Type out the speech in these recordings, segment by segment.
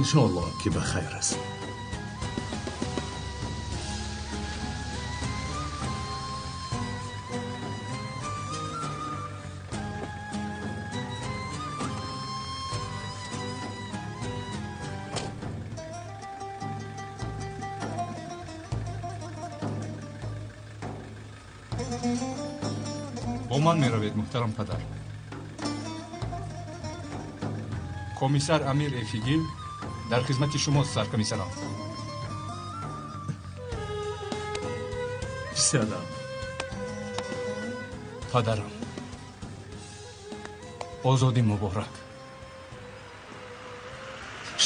Иншоаллоҳ ки ба хайр аст. Бо ман меравед, муҳтарам падар. Комиссар Амир Эфигил дар хизмати шумост, саркомиссарам. Писарам. Падарам, озодӣ муборак.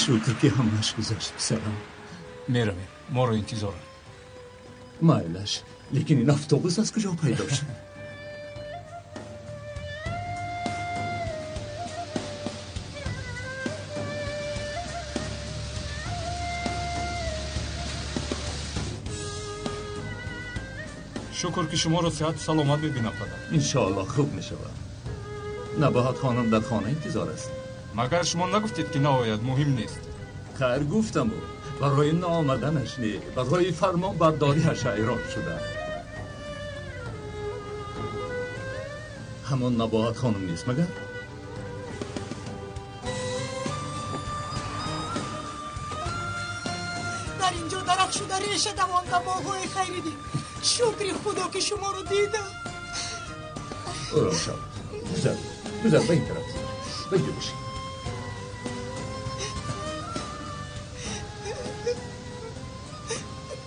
Шукр ки ҳамааш гузашт, писарам. Меравем, моро интизоранд. Майлаш, лекин ин автобус аз куҷо пайдо шуд? Шукр ки шуморо сиҳату саломат мебинам, падар. Иншоаллоҳ хуб мешавад. Набоҳат хонум дар хона интизор аст. Магар шумо нагуфтед ки наояд, муҳим нест? Хайр, гуфтаму. Барои наомаданаш не, барои фармонбардориаш ҳайрон шудам. Ҳамон Набоҳат хонум нест магар? Дар инҷо дарахт шуда реша давонда боғҳои Хайриддин. Шукри Худо ки шуморо дидам. Ором шав. Гузар, гузар, ба ин тараф. Ба инҷо бишин.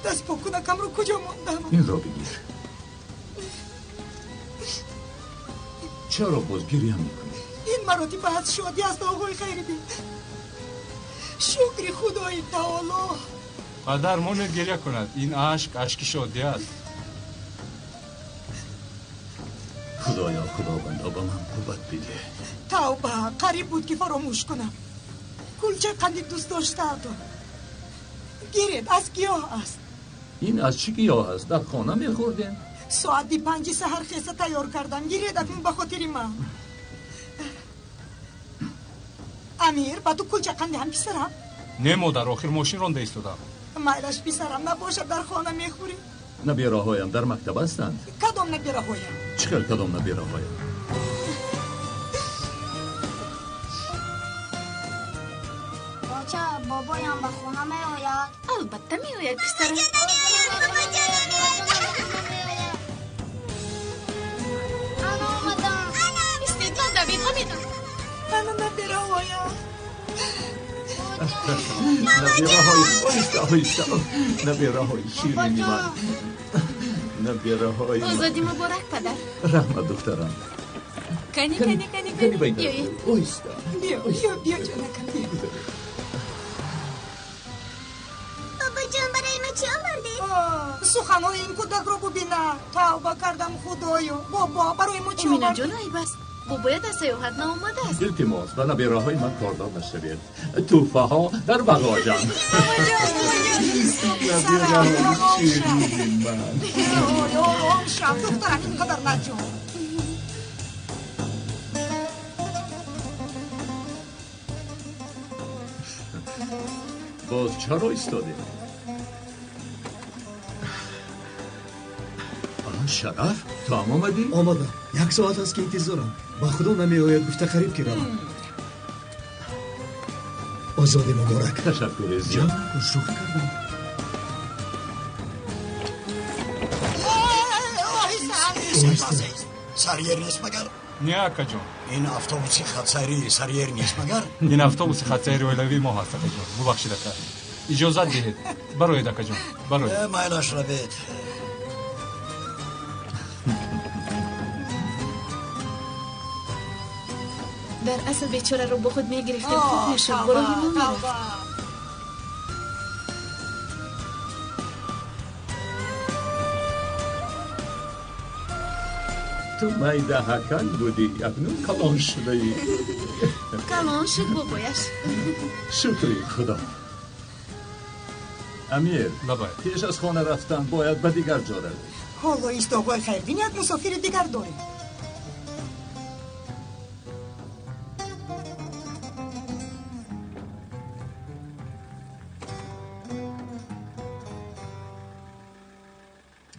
Дастпокунакамро куҷо мондам? Инро бигир. Чаро боз гиря мекунӣ? Ин маротиба аз шодӣ аст, оғои Хайриддин. Шукри Худои таоло. Падар, монед гиря кунад. Ин ашк ашки шодӣ аст. Худоё, Худовандо, ба ман қувват бидеҳ. Тавба, қариб буд ки фаромӯш кунам. Кулчаи қанди дӯст доштаатон. Гиред, аз гиёҳ аст. Ин аз чӣ гиёҳ аст? Дар хона мехӯрдем. Соати 5 саҳар хеса тайёр кардам. Гиред, акнун ба хотири ман. Амир, ба ту кулчаи қанди ҳам, писарам? Не, модар, охир мошин ронда истодам. Майлаш, писарам, набошад дар хона мехӯрӣ. Набираҳоям дар мактаб ҳастанд. Кадом набираҳоям? Чӣ хел кадом набираҳоям? Боча, бобоям ба хона меояд? Албатта меояд, писарам. Ана омадам. Истеъдод давид, омедам. Ана набираҳоям. Набираҳои, оҳиста, оҳиста. Набираҳои ширини ман. Набираҳои ман. Озодӣ муборак, падар. Раҳмат, духтарам. Кани, кани, кани, кани, кани. Биёед. Оҳиста. Биё, биё, биё, ҷонакам, биё. Бобоҷон, барои ма чӣ овардед? Суханҳои ин кӯдакро бубина. Тавба кардам, Худоё. Бобо, барои мо чӣ овардед? Оминаҷон, айб аст. Бобоят аз саёҳат наомадааст. Илтимос, ба набираҳои ман кордор нашавед. Тӯҳфаҳо дар бағоҷанд. Набираҳои ширини ман. Ором шав, духтарам, ин қадар наҷон. Боз чаро истодем? Шараф, ту ҳам омадӣ? Омадам. Як соат аст ки интизорам. Ба Худо намеояд, гуфта қариб ки равам. Озодӣ муборак. Ташаккури зиёд. Ҷон, шӯхӣ кардам. Сарьер нест магар? Не, акаҷон. Ин автобуси хатсайри сарьер нест магар? Ин автобуси хатсайри оилавии мо ҳаст, акаҷон. Бубахшид, ака. Иҷозат диҳед. Бароед, акаҷон, бароед. Майлаш, равед. Дар асл бечораро бо худ мегирифтем, хуб мешуд, ба роҳи мо мерафт. Ту майдаҳакак будӣ, акнун калон шудаӣ. Калон шуд бобояш. Шукри Худо. Амир, лабай. Пеш аз хона рафтан бояд ба дигар ҷо равӣ. Ҳоло ист, оғои Хайрдин, як мусофири дигар дорем.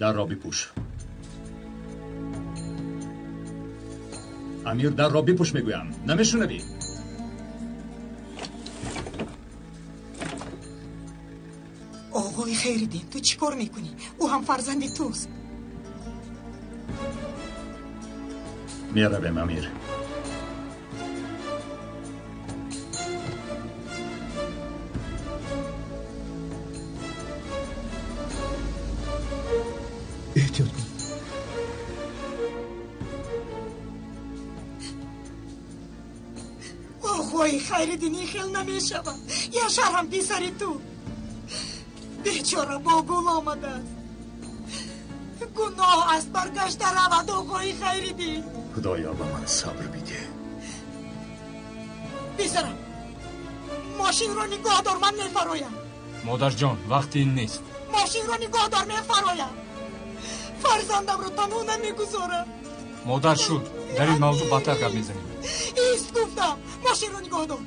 Дар ро бипӯш. Амир, дар ро бипӯш мегӯям. Намешунавӣ? Оғои Хайриддин, ту чӣ кор мекунӣ? Ӯ ҳам фарзанди туст. Меравем, Амир. Эҳтиёт кун. Оғои Хайриддин, ин хел намешавад. Яшар ҳам писари ту. Бечора бо гул омадааст. Гуноҳ аст, баргашта равад, оғои Хайриддин. Худоё, ба ман сабр бидеҳ. Писарам, мошинро нигоҳ дор, ман мефароям. Модарҷон, вақти ин нест. Мошинро нигоҳ дор, мефароям. Фарзандамро танҳо намегузорам. Модар шуд, дар ин мавзӯъ баъдтар гап мезанем. Ист гуфтам, мошинро нигоҳ дор.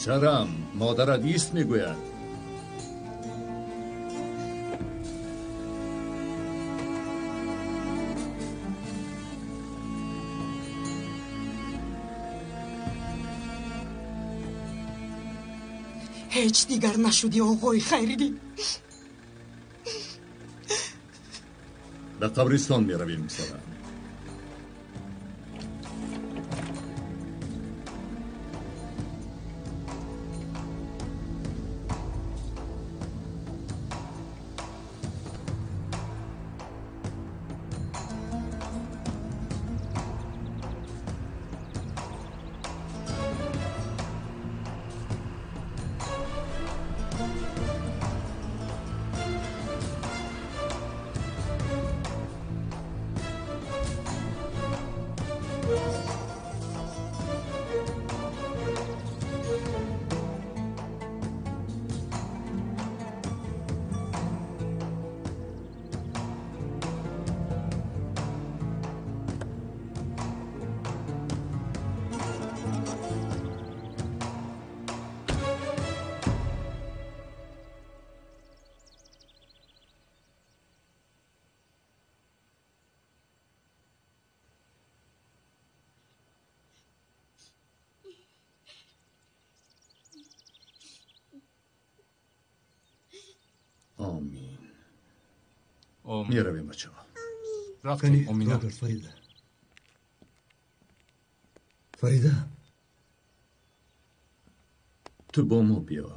Сарам, модарат ист мегӯяд. Ҳеҷ дигар нашудӣ, оғои Хайриддин. Ба қабристон меравем, сарам. Омин. Меравем, бачаҳо. Рафтем, Омина. Фарида. Фарида. Ту бо мо биё.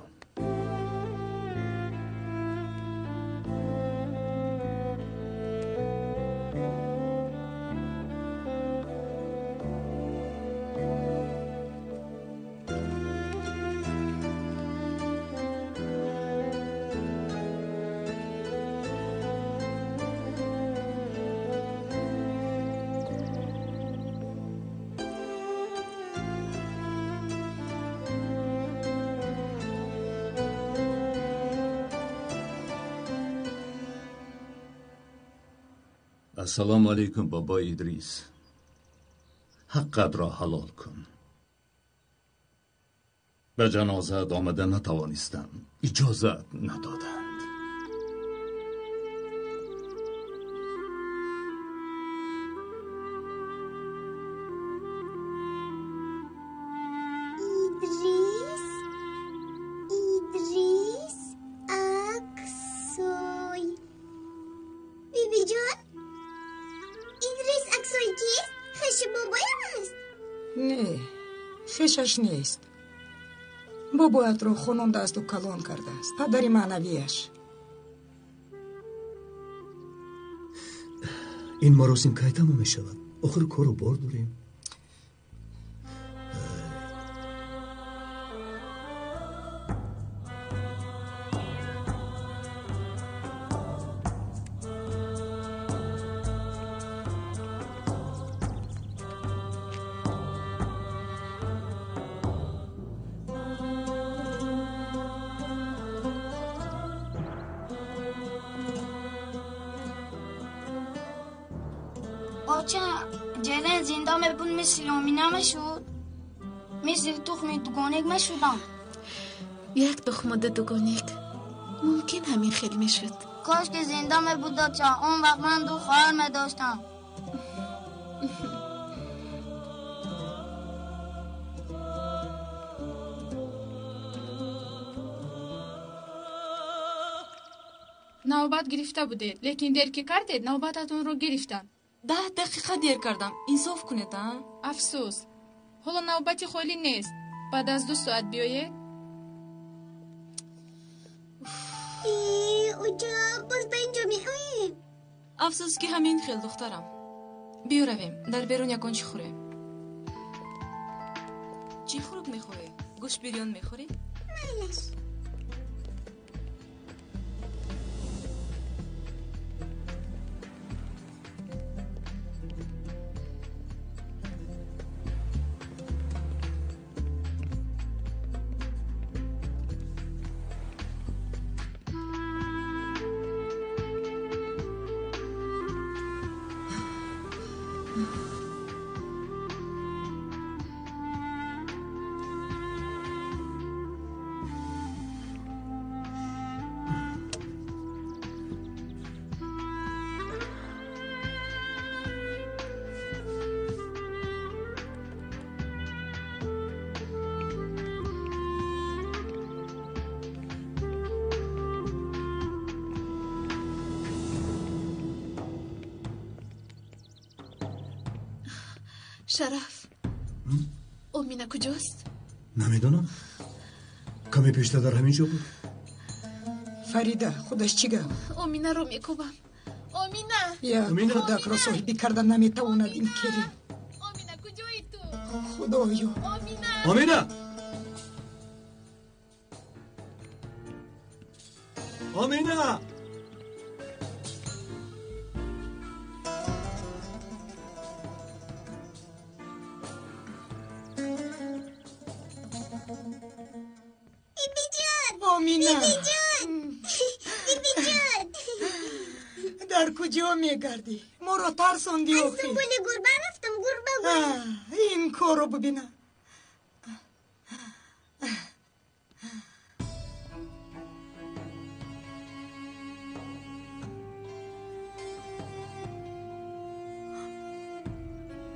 Ассалому алайкум, бобои Идрис. Ҳаққатро ҳалол кун. Ба ҷанозаат омада натавонистам. Иҷозат надоданд. Идрис, Идрис Аксой. Бибиҷон, Идрис Аксой кист? Хеши бобоям аст? Не, хешаш нест. Бобоятро хонондаасту калон кардааст, падари маънавияш. Ин маросим кай тамом мешавад? Охир кору бор дорем. Оча, ҷерен зинда мебуд, мисли Омина мешуд? Мисли тухми дугоник мешудам? Як тухму ду дугоник мумкин ҳамин хел мешуд. Кош ки зинда мебуд додча, он вақт ман ду хоҳар медоштам. Навбат гирифта будед, лекин дер ки кардед, навбататонро гирифтанд. 10 дақиқа дер кардам. Инсоф кунед, а? Афсӯс, ҳоло навбати холӣ нест. Баъд аз 2 соат биёед. Оҷа, боз ба инҷо меоем? Афсӯс ки ҳамин хел, духтарам. Биё равем, дар берун ягон чӣ хӯрем. Чӣ хӯрок мехоҳӣ? Гӯшт бирён мехӯрӣ? Майлаш. Шараф, Омина куҷост? Намедонам. Каме пештар дар ҳамин ҷо буд. Фарида, худаш чӣ гап? Оминаро мекӯбам. Омина! Як кӯдакро соҳибӣ карда наметавонад ин келин. Омина, куҷои ту? Худоё! Омина! Омина! Омина! Дар куҷо мегардӣ? Моро тарсондӣ Аз охир. дунболи гурба рафтам, гурба гурба. Ин корро бибина.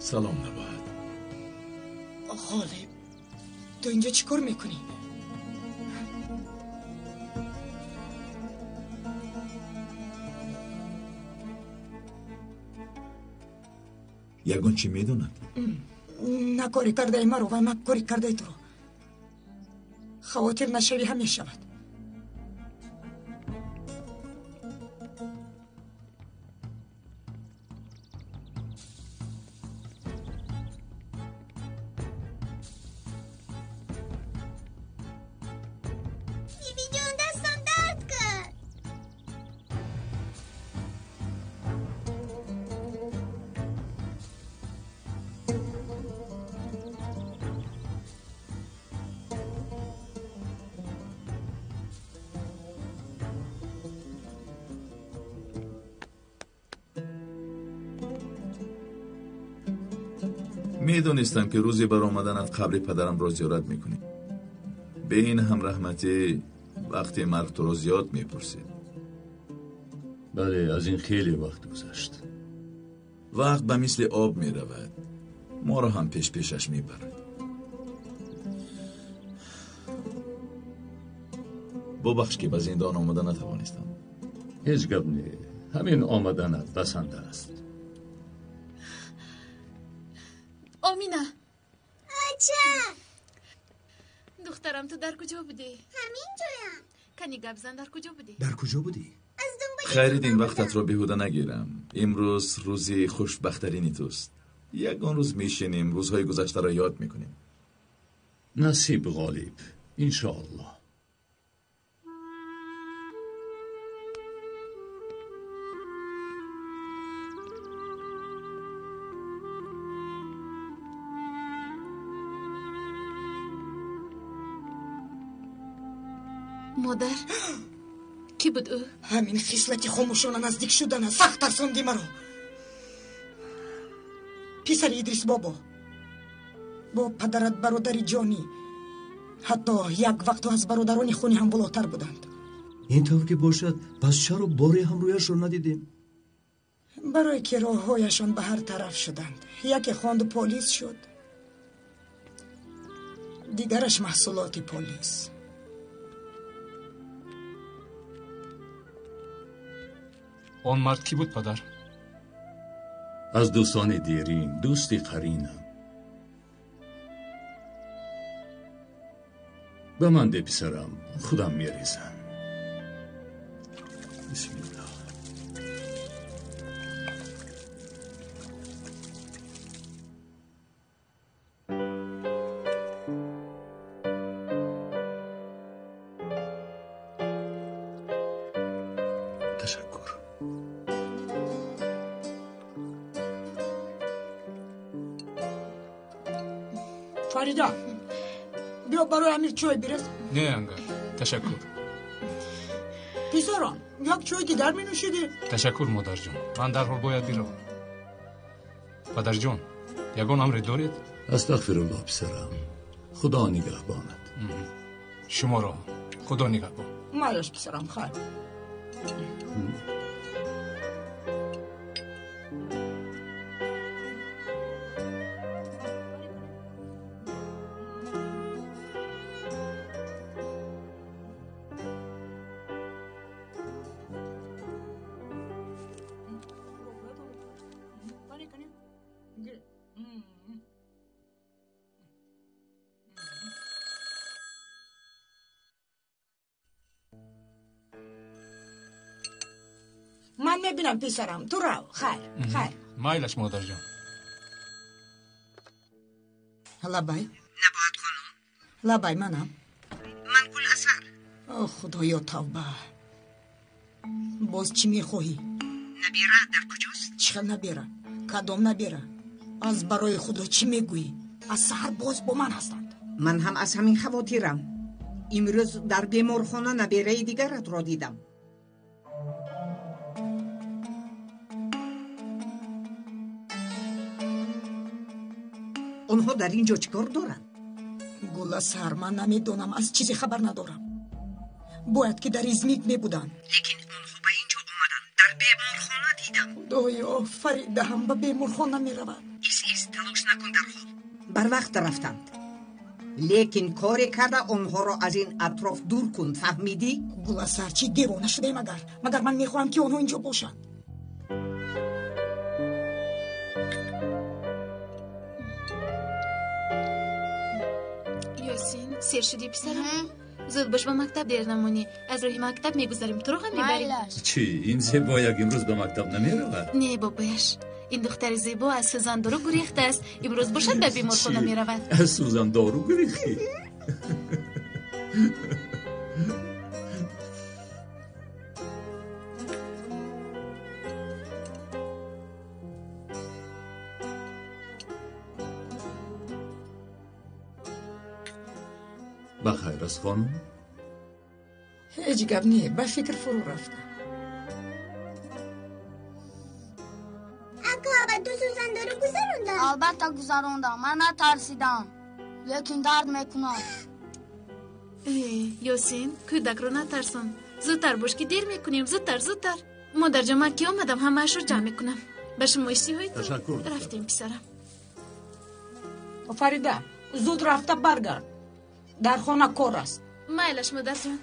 Салом, Набоҳат. Ғолиб, ту инҷо чӣ кор мекунӣ? Ягон чӣ медонад? На кори кардаи маро ва на кори кардаи туро. Хавотир нашавӣ ҳам мешавад. Бибиҷон, дастам дард кард. Медонистам ки рӯзе баромаданат қабри падарамро зиёрат мекунӣ. Бе ин ҳам раҳматӣ вақте марг туро зиёд мепурсид. Бале, аз ин хеле вақт гузашт. Вақт ба мисли об меравад, моро ҳам пешпешаш мебарад. Бубахш ки ба зиндон омада натавонистам. Ҳеҷ гап не, ҳамин омаданат басанда аст. Омина! Ача! Духтарам, ту дар куҷо будӣ? Ҳамин ҷоям. Кани гап зан, дар куҷо будӣ? Дар куҷо будӣ? Аз дунболи Хайриддин, вақтатро беҳуда нагирам. Имрӯз рӯзи хушбахттарини туст. Ягон рӯз мешинем, рӯзҳои гузаштаро ёд мекунем. Насиб, Ғолиб, иншоаллоҳ. Модар, кӣ буд ӯ? Ҳамин хислати хомӯшона наздик шудана сахт тарсонди маро. Писари Идрис бобо бо падарат бародари ҷонӣ, ҳатто як вақтҳо аз бародарони хуни ҳам болотар буданд. Ин тавр ки бошад, пас чаро боре ҳам рӯяшро надидем? Барое ки роҳҳояшон ба ҳар тараф шуданд. Яке хонду полис шуд, дигараш маҳсулоти полис. Он мард кӣ буд, падар? Аз дӯстони дерин, дӯсти қаринам. Ба ман де, писарам, худам мерезам. Бисмиллоҳ. Ташаккур. Фарида, биё барои Амир чой бирез. Не, ангар, ташаккур. Писарам, як чой дигар менӯшидӣ? Ташаккур, модарҷон, ман дарҳол бояд биравам. Падарҷон, ягон амре доред? Астағфируллоҳ, писарам, Худо нигаҳбонат. Шуморо Худо нигаҳбон. Майлаш, писарам, хайр. Ман мебинам, писарам, ту рав. Хайр, хайр. Майлаш, модарҷон. Лабай. Набоҳат хонум. Лабай, манам. Ман Гуласар. О, Худоё, тавба. Боз чӣ мехоҳӣ? Набира дар куҷост? Чӣ хел набира? Кадом набира? Аз барои Худо чӣ мегӯӣ? Аз саҳар боз бо ман ҳастанд. Ман ҳам аз ҳамин хавотирам. Имрӯз дар беморхона набираи дигаратро дидам. Онҳо дар ин ҷо чӣ кор доранд? Гуласар, ман намедонам, аз чизе хабар надорам. Бояд ки дар Измит мебуданд. Лекин онҳо ба ин ҷо омаданд. Дар беморхона дидам. Худоё, Фарида ҳам ба беморхона меравад. Ис, ис, талош накун дарҳол. Барвақт рафтанд. Лекин коре карда онҳоро аз ин атроф дур кун, фаҳмидӣ? Гуласар, чӣ девона шудаем агар? Магар ман мехоҳам ки онҳо инҷо бошанд? Ёсин, сер шудӣ, писарам? Зуд бош, ба мактаб дер намонӣ. Аз роҳи мактаб мегузарем, туро ҳам мебарем. Чӣ, ин зебояк имрӯз ба мактаб намеравад? Не, бобояш, ин духтари зебо аз сӯзандору гурехтааст. Имрӯз бошад ба беморхона меравад. Аз сӯзандору гурехтӣ? Ба хайр аст, хонум? Ҳеҷ гап не, ба фикр фурӯ рафтам. Ака, ба ту сӯзандору гузарондам? Албатта гузарондам, ман натарсидам, лекин дард мекунад. Э, Ёсин, кӯдакро натарсон. Зудтар бош, ки дер мекунем, зудтар, зудтар. Модарҷон, ман ки омадам, ҳамаашро ҷамъ мекунам. Ба шумо иштиҳои ту. Ташаккур. Рафтем, писарам. Фарида, зуд рафта баргард. Дар хона кор аст. Майлаш, модарҷон.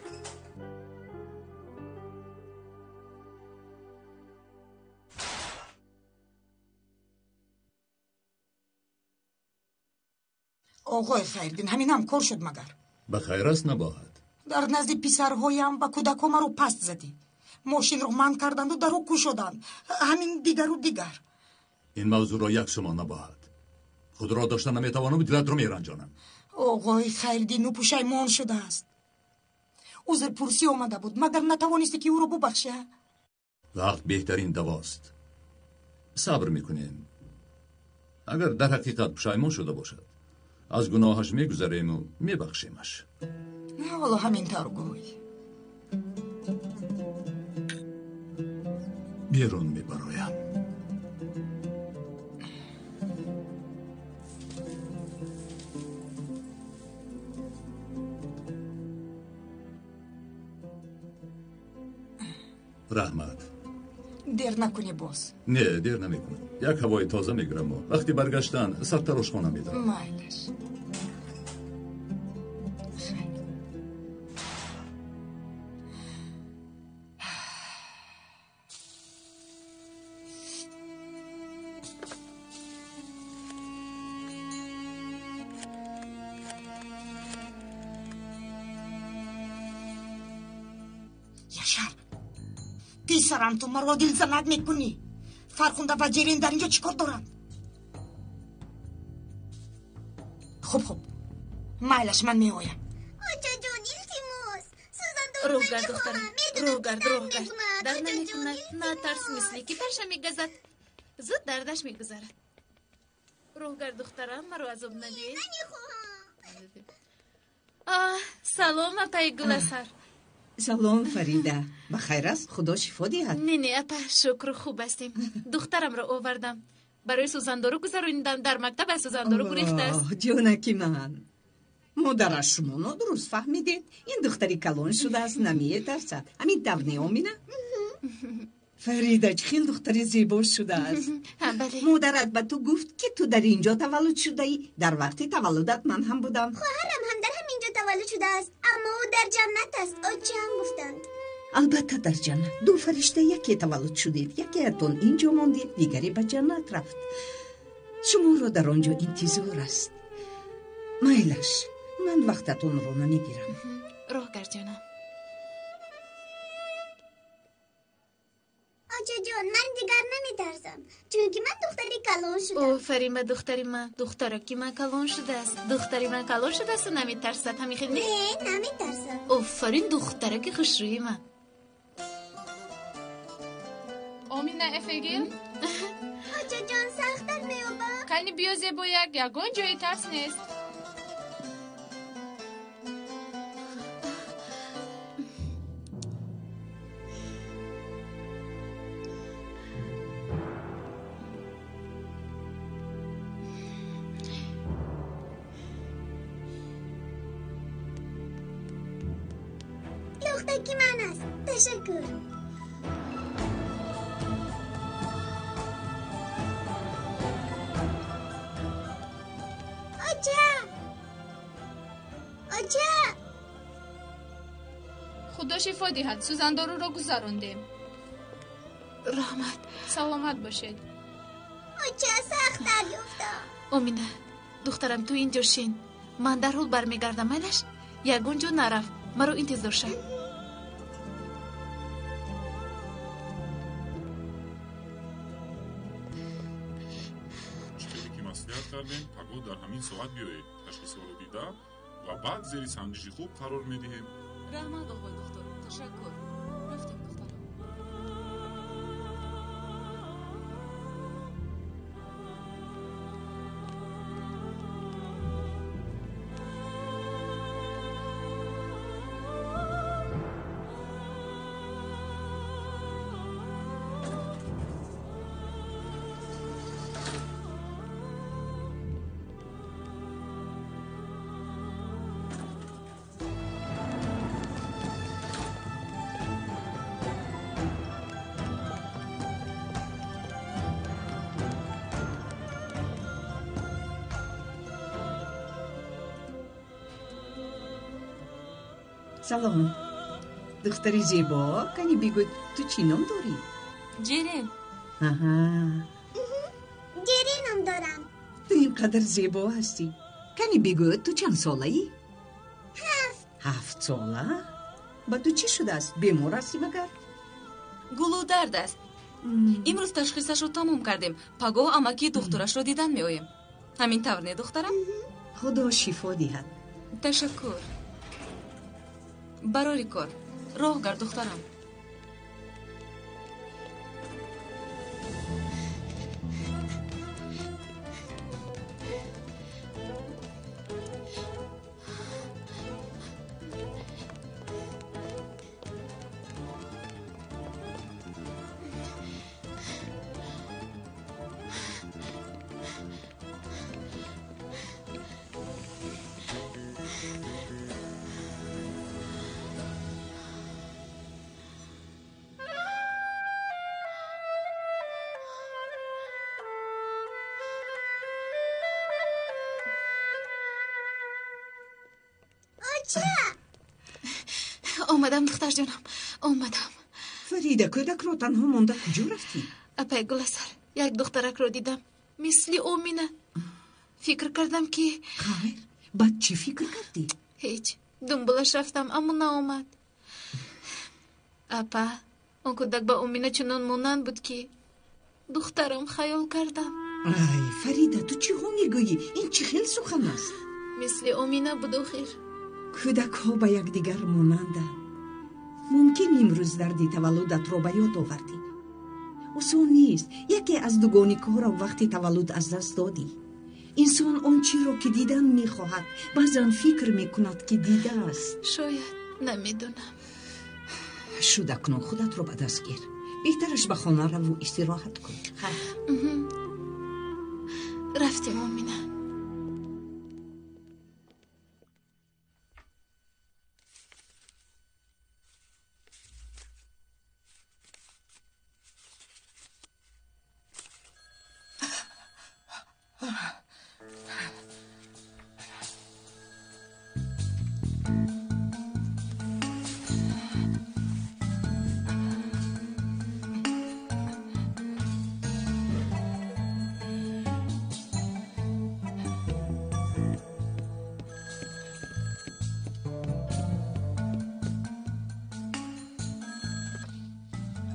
Оғои Хайрдин, ҳаминам кор шуд магар? Ба хайр аст, Набоҳат? Дар назди писарҳоям ва кӯдакҳо маро паст задӣ. Мошинро манъ карданду даро кушоданд. Ҳамин дигару дигар. Ин мавзӯъро як сумо, Набоҳат. Худро дошта наметавонам, дилатро меранҷонам. Оғои Хайрдин, ӯ пушаймон шудааст. Узрпурсӣ омада буд, магар натавонистӣ ки ӯро бубахшӣ? Вақт беҳтарин давост. Сабр мекунем. Агар дар ҳақиқат пушаймон шуда бошад, аз гуноҳаш мегузарему мебахшемаш. Ҳоло ҳамин тавр гӯй. Берун мебароям. Дер накунӣ боз. Не, дер намекунам. Як ҳавои тоза мегираму вақти баргаштан сартарошхона медорам. Майлаш. Яшар, писарам, ту маро дилзанак мекунӣ. Фархунда ва Ҷерин дар инҷо чӣ кор доранд? Хуб, хуб, майлаш, ман меоям. Очаҷон, илтимос, сӯзандору Роҳ гард, духтарам, роҳ гард, роҳ гард. Дард намекунад, натарс, мисли ки тарша мегазад, зуд дардаш мегузарад. Роҳ гард, духтарам, маро азоб надиҳ. Салом, апаи Гуласар. Салом, Фарида. Ба хайр аст? Худо шифо диҳад. Не, не, апа, шукр, хуб ҳастем. Духтарамро овардам. Барои сӯзандору гузаронидан дар мактаб аз сӯзандору гурехтааст. Ҷонаки ман. Модараш шумо нодуруст фаҳмидед. Ин духтари калон шудааст, наметарсад. Ҳамин тавр не, Омина? Фарида, чӣ хел духтари зебо шудааст. Бале. Модарат ба ту гуфт, ки ту дар ин ҷо таваллуд шудаӣ. Дар вақти таваллудат ман ҳам будам. Хоҳарам ҳам дар ҳамин ҷо таваллуд шудааст, аммо ӯ дар ҷаннат аст, очаам гуфтанд. Албатта дар ҷаннат. Ду фаришта яке таваллуд шудед, якеатон ин ҷо мондед, дигаре ба ҷаннат рафт. Шуморо дар он ҷо интизор аст. Майлаш, ман вақтатонро намегирам. Роҳ гард, ҷонам. Очаҷон, ман дигар наметарсам, чунки ман духтари калон шудам. Офарин ба духтари ман. Духтараки ман калон шудааст. Духтари ман калон шудаасту наметарсад. Ҳамин хел не? Не, наметарсам. Офарин, духтараки хушрӯи ман. Омина эфегил? Очаҷон, сахт дард меёбам. Кани биё, зебояк, ягон ҷои тарс нест. Лухтаки ман аст. Ташаккур. Оча! Оча! Худо шифо диҳад, сӯзандоруро гузарондем. Раҳмат. Саломат бошед. Оча, сахт дард ёфтам. Омина, духтарам, ту инҷо шин. Ман дарҳол бармегардам, майлаш? Ягон ҷо нарав, маро интизор шав. Чизе ки маслиҳат кардем, пагоҳ дар ҳамин соат биёед, ташхисҳоро дида ва баъд зери санҷиши хуб қарор медиҳем. Раҳмат, оғои духтур, ташаккур. Рафтем, духтарам. Салом, духтари зебо, кани бигӯ, ту чӣ ном дорӣ? Ҷерин. Аҳа. Ҷерин ном дорам. Ту ин қадар зебо ҳастӣ. Кани бигӯ, ту чанд солаӣ? 7. 7 сола? Ба ту чӣ шудааст? Бемор ҳастӣ магар? Гулӯ дард аст. Имрӯз ташхисашро тамом кардем. Пагоҳ амаки духтурашро дидан меоем. Ҳамин тавр не, духтарам? Худо шифо диҳад. Ташаккур. Барори кор. Роҳ гард, духтарам. Бача. Омадам, духтарҷонам, омадам. Фарида, кӯдакро танҳо монда куҷо рафтӣ? Апай Гуласар, як духтаракро дидам, мисли Омина. Фикр кардам ки... Хайр, баъд чӣ фикр кардӣ? Ҳеҷ, дунболаш рафтам, аммо наомад. Апа, он кӯдак ба Омина чунон монанд буд, ки духтарам хаёл кардам. Ай, Фарида, ту чиҳо мегӯӣ? Ин чӣ хел сухан аст? Мисли Омина буд охир. Кӯдакҳо ба якдигар монанданд. Мумкин имрӯз дарди таваллудатро ба ёд овардӣ. Осон нест. Яке аз дугоникҳоро вақти таваллуд аз даст додӣ. Инсон он чиро ки дидан мехоҳад, баъзан фикр мекунад, ки дидааст. Шояд, намедонам. Шуд, акнун худатро ба даст гир. Беҳтараш ба хона раву истироҳат кун. Хайр. Рафтем, Омина.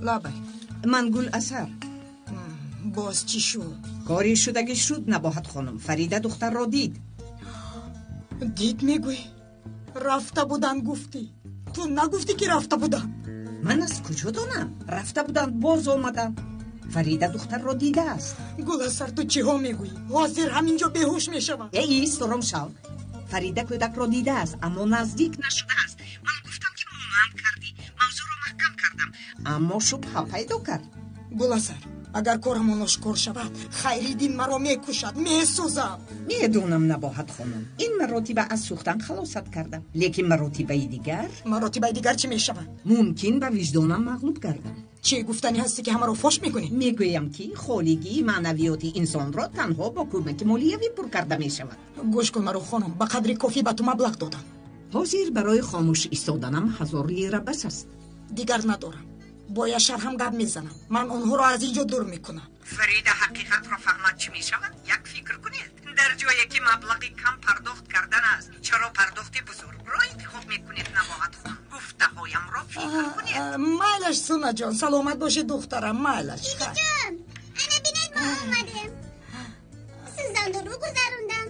Лабай. Ман Гуласар. Боз чӣ шуд? Кори шудагӣ шуд, Набоҳат хонум. Фарида духтарро дид. Дид мегӯӣ? Рафта буданд гуфтӣ. Ту нагуфтӣ, ки рафта буданд? Ман аз куҷо донам? Рафта буданд, боз омаданд. Фарида духтарро дидааст. Гуласар, ту чиҳо мегӯӣ? Ҳозир ҳаминҷо беҳуш мешавам. Эй, истором шав. Фарида кӯдакро дидааст, аммо наздик нашудааст. Ман гуфтам, ки монанд кардӣ. Мавзӯъро маҳкам кардам, аммо шубҳа пайдо кард. Гуласар, агар корамон ошкор шавад, Хайриддин маро мекушад, месӯзам. Медонам, Набоҳат хонум, ин маротиба аз сӯхтан халосат кардам, лекин маротибаи дигар... Маротибаи дигар чӣ мешавад? Мумкин ба виҷдонам мағлуб гардам. Чӣ гуфтанӣ ҳастӣ, ки ҳамаро фош мекунӣ? Мегӯям, ки холигии маънавиёти инсонро танҳо бо кӯмаки молиявӣ пур карда мешавад. Гӯш кун маро, хонум, ба қадри кофӣ ба ту маблағ додам. Ҳозир барои хомӯш истоданам 1000 лира бас аст. Дигар надорам. Бо Яшар ҳам гап мезанам. Ман онҳоро аз ин ҷо дур мекунам. Фарида ҳақиқатро фаҳмад, чӣ мешавад? Як фикр кунед. Дар ҷое ки маблағи кам пардохт кардан аст, чаро пардохти бузургро интихоб мекунед, Набоҳат хонум? Гуфтаҳоямро фикр кунед. Майлаш, Сунаҷон, саломат бошед, духтарам, майлаш. Бибиҷон, ана бинед, мо омадем. Сӯзандору гузарондам.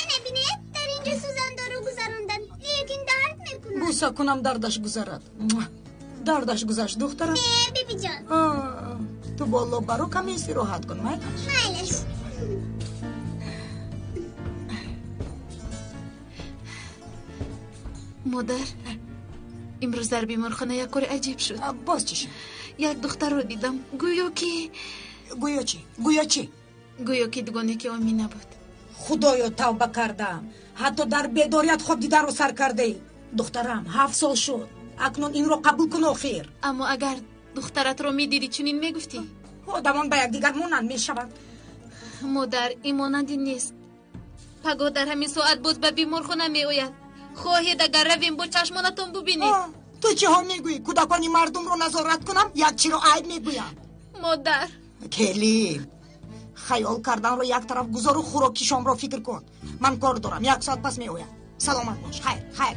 Ана бинед, дар ин ҷо сӯзандору гузарондам, лекин дард мекунад. Буса кунам, дардаш гузарад. Дардаш гузашт, духтарам. Не, бибиҷон. Ту боло баро, каме истироҳат кун, майлаш. Майлаш. Модар, имрӯз дар беморхона як кори аҷиб шуд. Боз чӣ шуд? Як духтарро дидам, гӯё ки... Гӯё чӣ? Гӯё чӣ? Гӯё ки дугоне ки Омина буд. Худоё, тавба кардам. Ҳатто дар бедорият хоб диданро сар кардаӣ. Духтарам, 7 сол шуд. Акнун инро қабул кун охир. Аммо агар духтаратро медидӣ, чунин мегуфтӣ? Одамон ба якдигар монанд мешаванд. Модар, ин монанди нест. Пагоҳ дар ҳамин соат боз ба беморхона меояд. Хоҳед, агар равем, бо чашмонатон бубинед. Ту чиҳо мегӯӣ? Кӯдакони мардумро назорат кунам, як чиро айб мегӯям. Модар. Келин, хаёл карданро як тараф гузору хӯроки шомро фикр кун. Ман кор дорам, 1 соат пас меоям. Саломат бош. Хайр, хайр.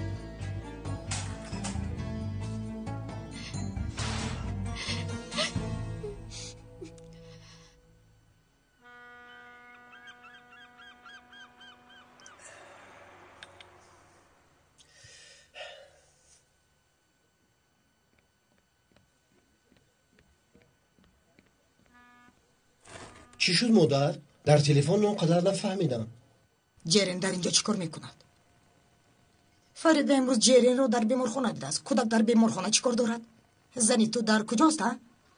Чӣ шуд, модар? Дар телефон он қадар нафаҳмидам. Ҷерен дар инҷо чӣ кор мекунад? Фарида имрӯз Ҷеренро дар беморхона дидааст. Кӯдак дар беморхона чӣ кор дорад? Зани ту дар куҷост, а?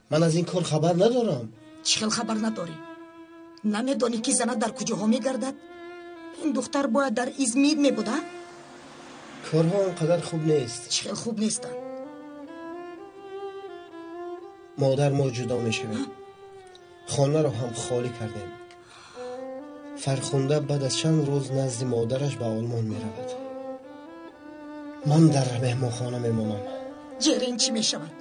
Ман аз ин кор хабар надорам. Чӣ хел хабар надорӣ? Намедонӣ, ки занат дар куҷоҳо мегардад? Ин духтар бояд дар Измир мебуд, а? Корҳо он қадар хуб нест. Чӣ хел хуб нестанд? Модар, мо ҷудо мешавем. Хонаро ҳам холӣ кардем. Фархунда баъд аз чанд рӯз назди модараш ба Олмон меравад. Ман дар меҳмонхона мемонам. Ҷерен чӣ мешавад?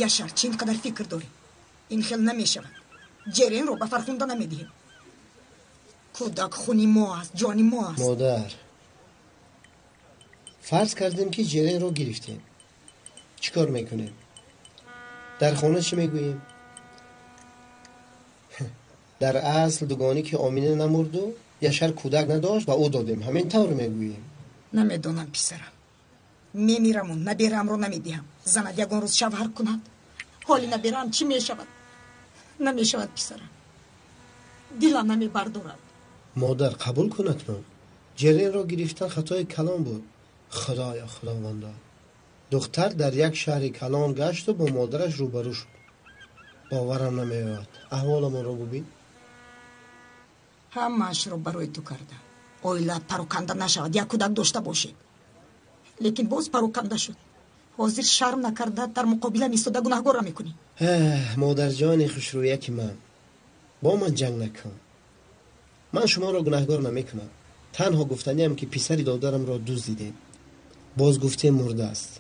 Яшар, чӣ ин қадар фикр дорӣ? Ин хел намешавад. Ҷеренро ба Фархунда намедиҳем. Кӯдак хуни мо аст, ҷони мо аст. Модар, фарз кардем ки ҷеренро гирифтем. Чӣ кор мекунем? Дар хона чӣ мегӯем? Дар асл дугонӣ ки Омина намурду Яшар кӯдак надошт, ба ӯ додем. Ҳамин тавр мегӯем. Намедонам, писарам. Мемираму набераамро намедиҳам. Занат ягон рӯз шавҳар кунад, ҳоли набераам чӣ мешавад? Намешавад, писарам. Дилам намебардорад. Модар, қабул кунад ман. Ҷеренро гирифтан хатои калон буд. Худоё, худовандо. Духтар дар як шаҳри калон гашту бо модараш рӯбарӯ шуд. Боварам намеояд. Аҳволамонро бубин. Ҳамаашро барои ту кардам. Оилаат пароканда нашавад, як кӯдак дошта бошед. Лекин боз пароканда шуд. Ҳозир шарм накарда дар муқобилам истода гунаҳгорро мекунӣ. Модарҷони хушрӯяки ман, бо ман ҷанг накун. Ман шуморо гунаҳгор намекунам. Танҳо гуфтаниам ки писари додарамро дуздидем. Боз гуфтем мурдааст.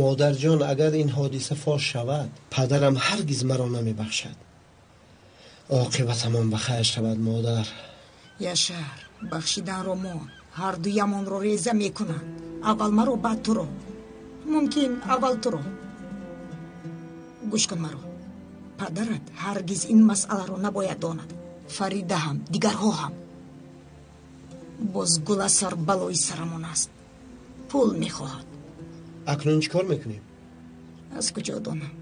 Модарҷон, агар ин ҳодиса фош шавад, падарам ҳаргиз маро намебахшад. Оқибатамон ба хайр шавад, модар. Яшар, бахшиданро мон. Ҳардуямонро реза мекунанд. Аввал маро, баъд туро. Мумкин аввал туро. Гӯш кун маро. Падарат ҳаргиз ин масъаларо набояд донад. Фарида ҳам, дигарҳо ҳам. Боз Гуласар балои сарамон аст. Пул мехоҳад. Акнун чӣ кор мекунем? Аз куҷо донам?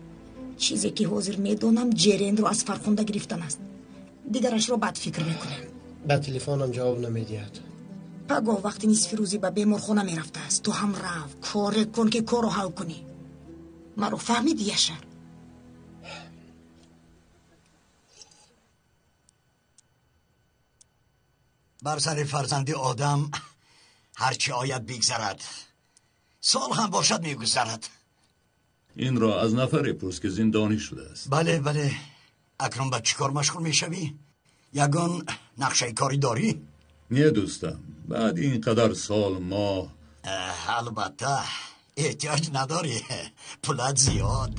Чизе ки ҳозир медонам, Ҷеренро аз Фархунда гирифтан аст. Дигарашро баъд фикр мекунем. Ба телефонам ҷавоб намедиҳад. Пагоҳ вақти нисфи рӯзӣ ба беморхона мерафтааст. Ту ҳам рав, коре кун ки корро ҳал кунӣ. Маро фаҳмидӣ, Яшар? Бар сари фарзанди одам ҳарчи ояд бигзарад. Сол ҳам бошад мегузарад. Инро аз нафаре пурс ки зиндонӣ шудааст. Бале, бале. Акнун ба чӣ кор машғул мешавӣ? Ягон нақшаи корӣ дорӣ? Не, дӯстам. Баъд ин қадар сол моҳ. Албатта, эҳтиёҷ надорӣ. Пулат зиёд.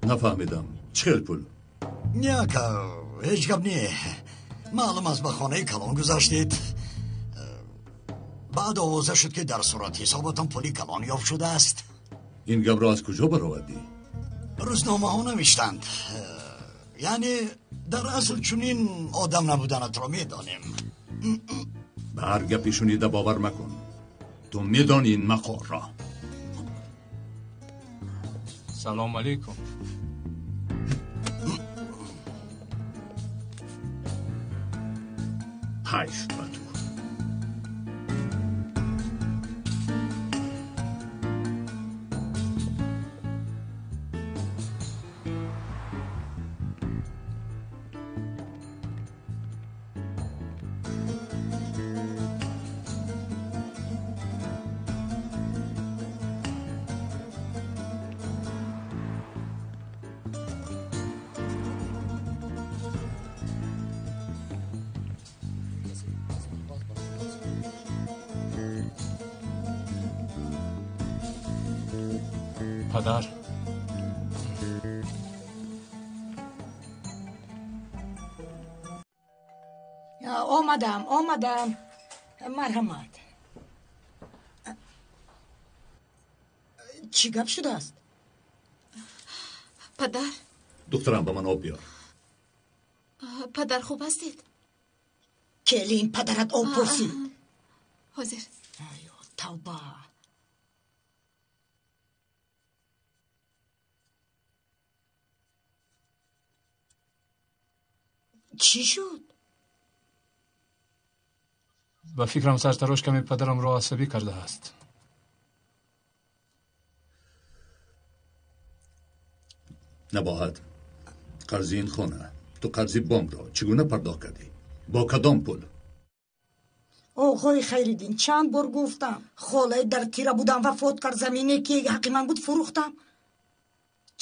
Нафаҳмидам. Чӣ хел пул? Не, ака, ҳеҷ гап не. Маълум аст ба хонаи калон гузаштед. Баъд овоза шуд ки дар суратҳисобатон пули калон ёфт шудааст. Ин гапро аз куҷо баровардӣ? Рӯзномаҳо навиштанд. Яъне дар асл чунин одам набуданатро медонем. Ба ҳар гапи шунида бовар макун. Ту медонӣ ин мақорро. Салом алейкум. Ҳайф ба ту. Падар, омадам, омадам. Марҳамат. Чӣ гап шудааст? Падар. Духтарам, ба ман об биёр. Падар, хуб ҳастед? Келин, падарат об пурсид. Ҳозир. Айё, тавба. Чӣ шуд? Ба фикрам сартарош каме падарамро асабӣ кардааст. Набоҳат, қарзи ин хона, ту қарзи бонкро чӣ гуна пардохт кардӣ? Бо кадом пул? Оғои Хайриддин, чанд бор гуфтам, холае дар тира будам, вафот кард, замине ки ҳаққи ман буд фурӯхтам.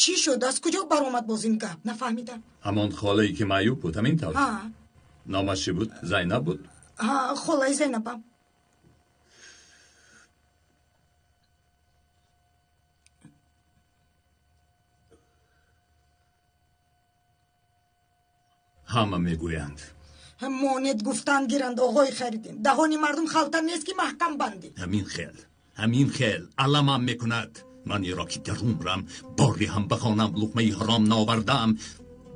Чӣ шуд? Аз куҷо баромад боз ин гап? Нафаҳмидам. Ҳамон холае ки маъюб буд, ҳамин тавр? Ҳа. Номаш чӣ буд? Зайнаб буд? Ҳа, холаи Зайнабам. Ҳама мегӯянд. Монед гуфтан гиранд, оғои Хайриддин. Даҳони мардум халта нест ки маҳкам бандӣ. Ҳамин хел, ҳамин хел аламам мекунад. Ман иро ки дар умрам боре ҳам ба хонам луқмаи ҳаром наовардаам,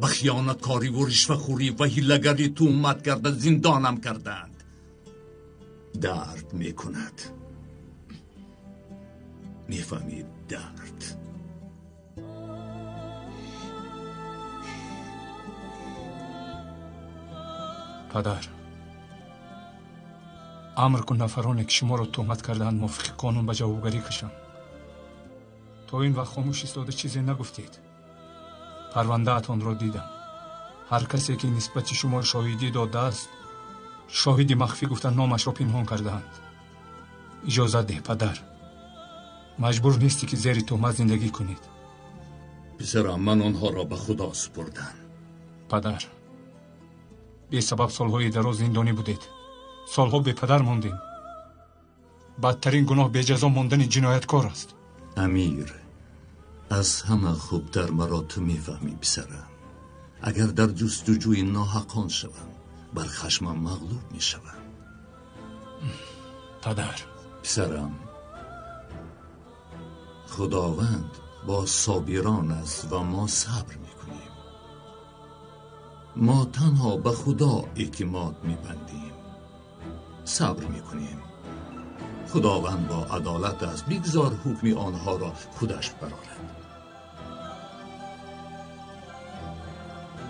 ба хиёнаткориву ришвахӯрӣ ва ҳилагарӣ туҳмат карда зиндонам кардаанд. Дард мекунад. Мефаҳмӣ, дард. Падар, амр кун нафароне ки шуморо туҳмат кардаанд мувофиқи қонун ба ҷавобгарӣ кашанд. То ин вақт хомӯш истода чизе нагуфтед. Парвандаатонро дидам. Ҳар касе ки нисбати шумо шоҳидӣ додааст, шоҳиди махфӣ гуфта номашро пинҳон кардаанд. Иҷозат деҳ, падар. Маҷбур нестӣ ки зери туҳмат зиндагӣ кунед. Писарам, ман онҳоро ба Худо супурдам. Падар, бесабаб солҳои дароз зиндонӣ будед. Солҳо бепадар мондем. Бадтарин гуноҳ беҷазо мондани ҷинояткор аст. Амир, аз ҳама хубтар маро ту мефаҳмӣ, писарам. Агар дар ҷустуҷӯи ноҳақон шавам, бар хашмам мағлуб мешавам. Падар. Писарам, Худованд бо собирон аст ва мо сабр мекунем. Мо танҳо ба Худо эътимод мебандем, сабр мекунем. Худованд бо адолат аст, бигзор ҳукми онҳоро худаш барорад.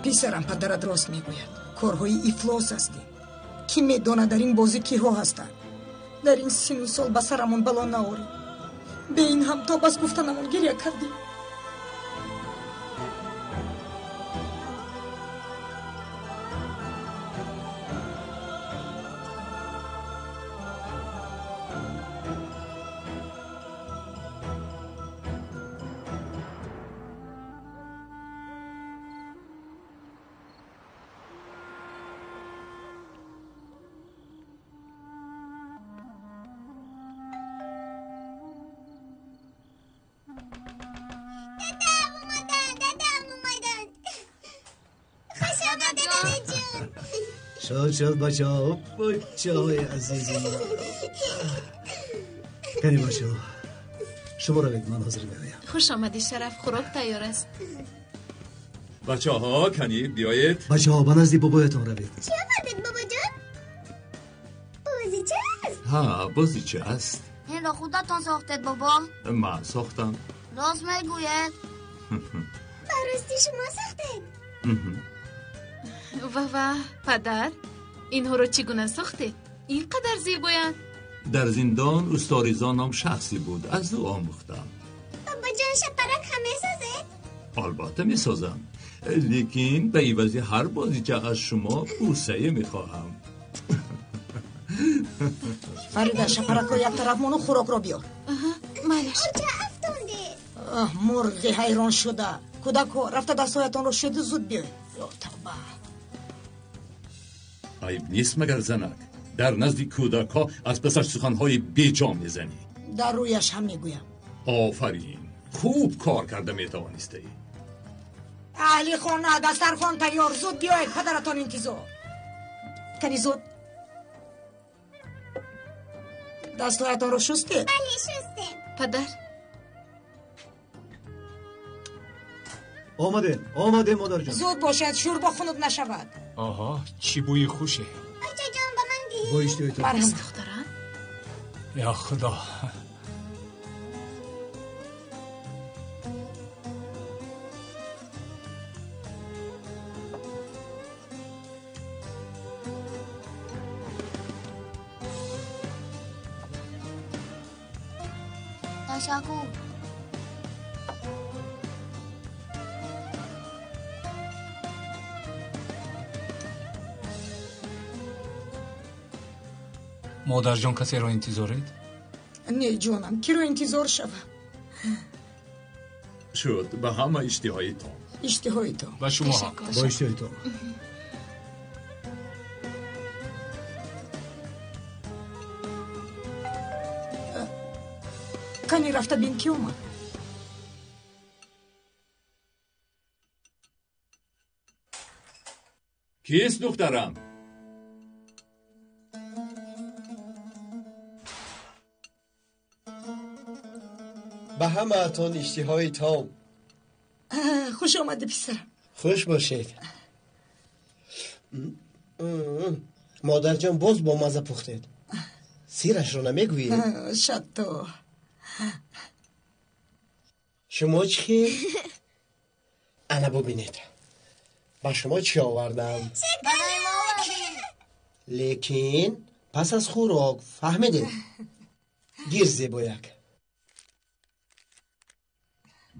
Писарам, падарат рост мегӯяд. Корҳои ифлос ҳастем. Кӣ медонад дар ин бозӣ киҳо ҳастанд? Дар ин сину сол ба сарамон бало наорем. Бе ин ҳам то бас гуфтанамон гиря кардем. شد شد بچه ها، بچه های عزیزی من. کنی بچه ها، شما روید، من حاضر میایم. خوش آمدی شرف، خوراک تیار است. بچه ها کنی بیایید. بچه ها به نزد بابایتان روید. چی آوردید بابا جان؟ بازی چه است؟ ها، بازی چه است؟ این را خودتان ساختید بابا؟ من ساختم. راست میگوید؟ براستی شما ساختید؟ ва падар, инҳоро чӣ гуна сохтед? Ин қадар зебоянд. Дар зиндон усто Ризо ном шахсе буд, аз ӯ омӯхтам. Бобоҷон, шапарак ҳам месозед? Албатта месозам, лекин ба ивази ҳар бозича аз шумо бусае мехоҳам. Фарида, шапаракро як тараф мону хӯрокро биёр. Майлаш. Урча афтондед. Мурғи ҳайрон шуда. Кӯдакҳо, рафта дастҳоятонро шӯеду зуд биёед. Ё тавба. Айб нест магар занак дар назди кӯдакҳо аз пасаш суханҳои беҷо мезанӣ? Дар рӯяш ҳам мегӯям. Офарин, Хуб кор карда метавонистаӣ. Аҳли хона, дастархон тайёр, зуд биёед, падаратон интизор. Кани зуд. Дастҳоятонро шустед? Бале, шустем. Падар. Омадем, омадем, модарҷон. Зуд бошад, шӯрбо хунук нашавад. Оҳо, чӣ бӯи хуше. Бачаҷон, ба ман диҳед. Бо иштиҳои том. Марҳамат. Духтарам. Ё Худо. Ташаккур. Модарҷон, касеро интизоред? Не, ҷонам, киро интизор шавам? Шуд, ба ҳама иштиҳои том. Иштиҳои том. Ба шумо ҳам. Бо иштиҳои том. Кани рафта бин, ки омад. Кист, духтарам? Ба ҳамаатон иштиҳои том. Хуш омадӣ, писарам. Хуш бошед. Модарҷон, боз бо мазза пухтед. Сирашро намегӯед? Шатто. Шумо чӣ хел? Ана бубинед, ба шумо чӣ овардам. Барои мо овардӣ. Лекин пас аз хӯрок, фаҳмидед? Гир, зебояк.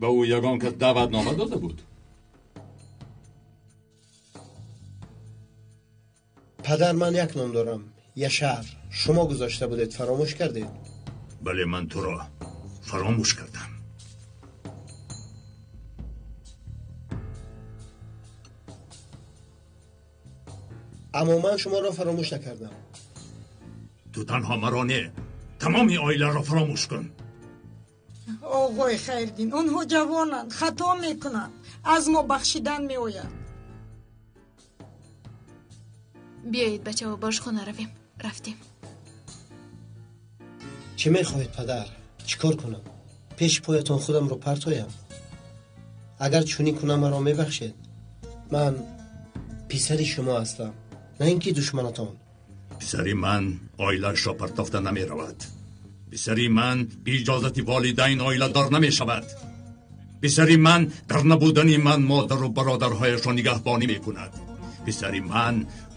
Ба ӯ ягон кас даъватнома дода буд? Падар, ман як ном дорам, Яшар. Шумо гузошта будед, фаромӯш кардед. Бале, ман туро фаромӯш кардам. Аммо ман шуморо фаромӯш накардам. Ту танҳо маро не, тамоми оиларо фаромӯш кун. Оғои Хайрдин, онҳо ҷавонанд, хато мекунанд, аз мо бахшидан меояд. Биёед, бачаҳо, ба ошхона равем. Рафтем. Чӣ мехоҳед, падар? Чӣ кор кунам? Пеши поятон худамро партоям? Агар чунин кунам, маро мебахшед? Ман писари шумо ҳастам, на ин ки душманатон. Писари ман оилаашро партофта намеравад. Писари ман бе иҷозати волидайн оиладор намешавад. Писари ман дар набудани ман модару бародарҳояшро нигаҳбонӣ мекунад. Писари ман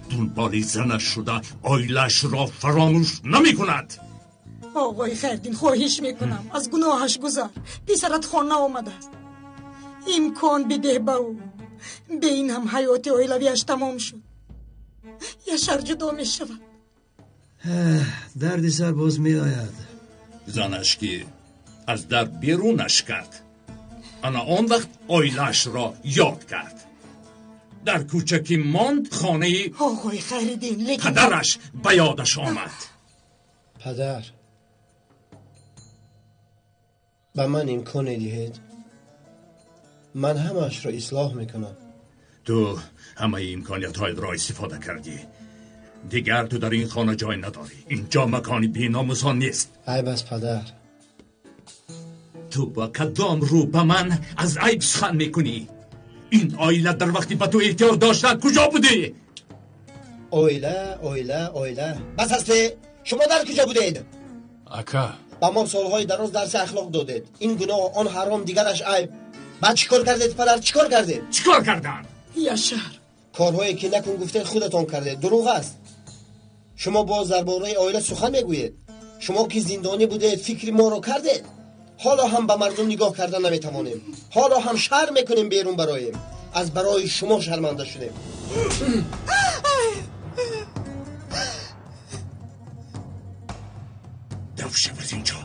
дунболи занаш шуда оилаашро фаромӯш намекунад. Оғои Хайрдин, хоҳиш мекунам, аз гуноҳаш гузар. Писарат хона омадааст, имкон бидеҳ ба ӯ. Бе ин ҳам ҳаёти оилавиаш тамом шуд. Яшар ҷудо мешавад. Дарди сар боз меояд. Занаш ки аз дар берунаш кард, ана он вақт оилаашро ёд кард. Дар кӯча ки монд, хонаи Оғои Хайриддин, лекин падараш ба ёдаш омад. Падар, ба ман имконе диҳед, ман ҳамаашро ислоҳ мекунам. Ту ҳамаи имкониятҳоятро истифода кардӣ. Дигар ту дар ин хона ҷой надорӣ. Инҷо макони беномусон нест. Айб аст, падар. Ту ба кадом рӯ ба ман аз айб сухан мекунӣ? Ин оила дар вақти ба ту эҳтиёҷ доштан куҷо будӣ? Оила, оила, оила. Бас аст, шумо дар куҷо будед? Ака. Ба мо солҳои дароз дарси ахлоқ додед. Ин гуноҳ, он ҳаром, дигараш айб. Баъд чӣ кор кардед, падар? Чӣ кор кардед? Чӣ кор кардам? Яшар. Корҳое ки накун гуфтед, худатон кардед. Дурӯғ аст. Шумо боз дар бораи оила сухан мегӯед. Шумо ки зиндонӣ будед, фикри моро кардед. Ҳоло ҳам ба мардум нигоҳ карда наметавонем. Ҳоло ҳам шарм мекунем берун бароем. Аз барои шумо шарманда шудем. Дав шав аз инҷо.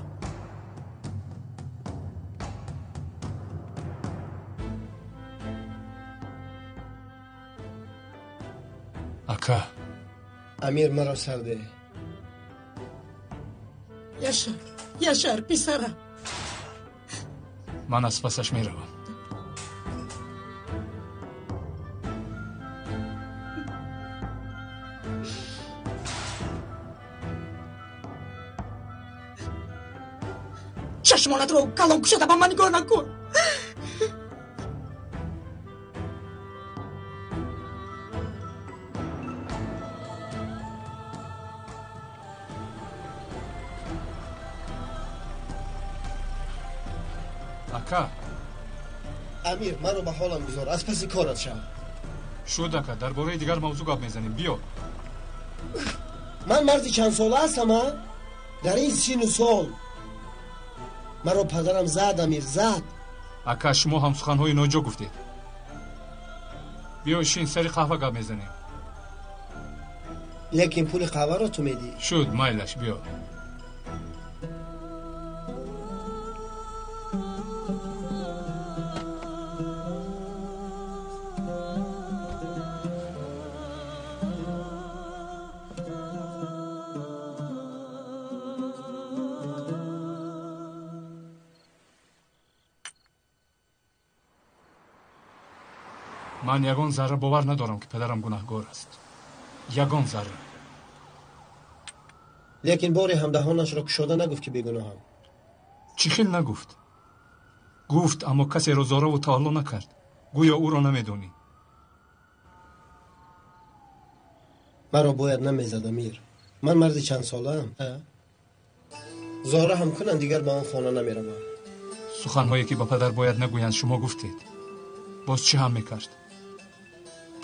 Ака. Амир, маро сарде. Яшар, Яшар, писарам. Ман аз пасаш меравам. Чашмонатро калон кушода ба ман нигоҳ накун. Ака. Амир, маро ба ҳолам гузор, аз паси корат шав. Шуд, ака, дар бораи дигар мавзӯъ гап мезанем. Биё. Ман марди чандсола ҳастам, а? Дар ин сину сол маро падарам зад, Амир, зад. Ака, шумо ҳам суханҳои ноҷо гуфтед. Биё, шин, сари қаҳва гап мезанем. Лекин пули қаҳваро ту медиҳӣ. Шуд, майлаш, биё. Ман ягон зарра бовар надорам, ки падарам гунаҳгор аст. Ягон зарра. Лекин боре ҳам даҳонашро кушода нагуфт, ки бегуноҳам. Чӣ хел нагуфт? Гуфт, аммо касеро зораву таалло накард. Гӯё ӯро намедонӣ. Маро бояд намезад, Амир. Ман марди чандсолаам. Зора ҳам кунанд, дигар ба он хона намеравам. Суханҳое ки ба падар бояд нагӯянд, шумо гуфтед. Боз чӣ ҳам мекард?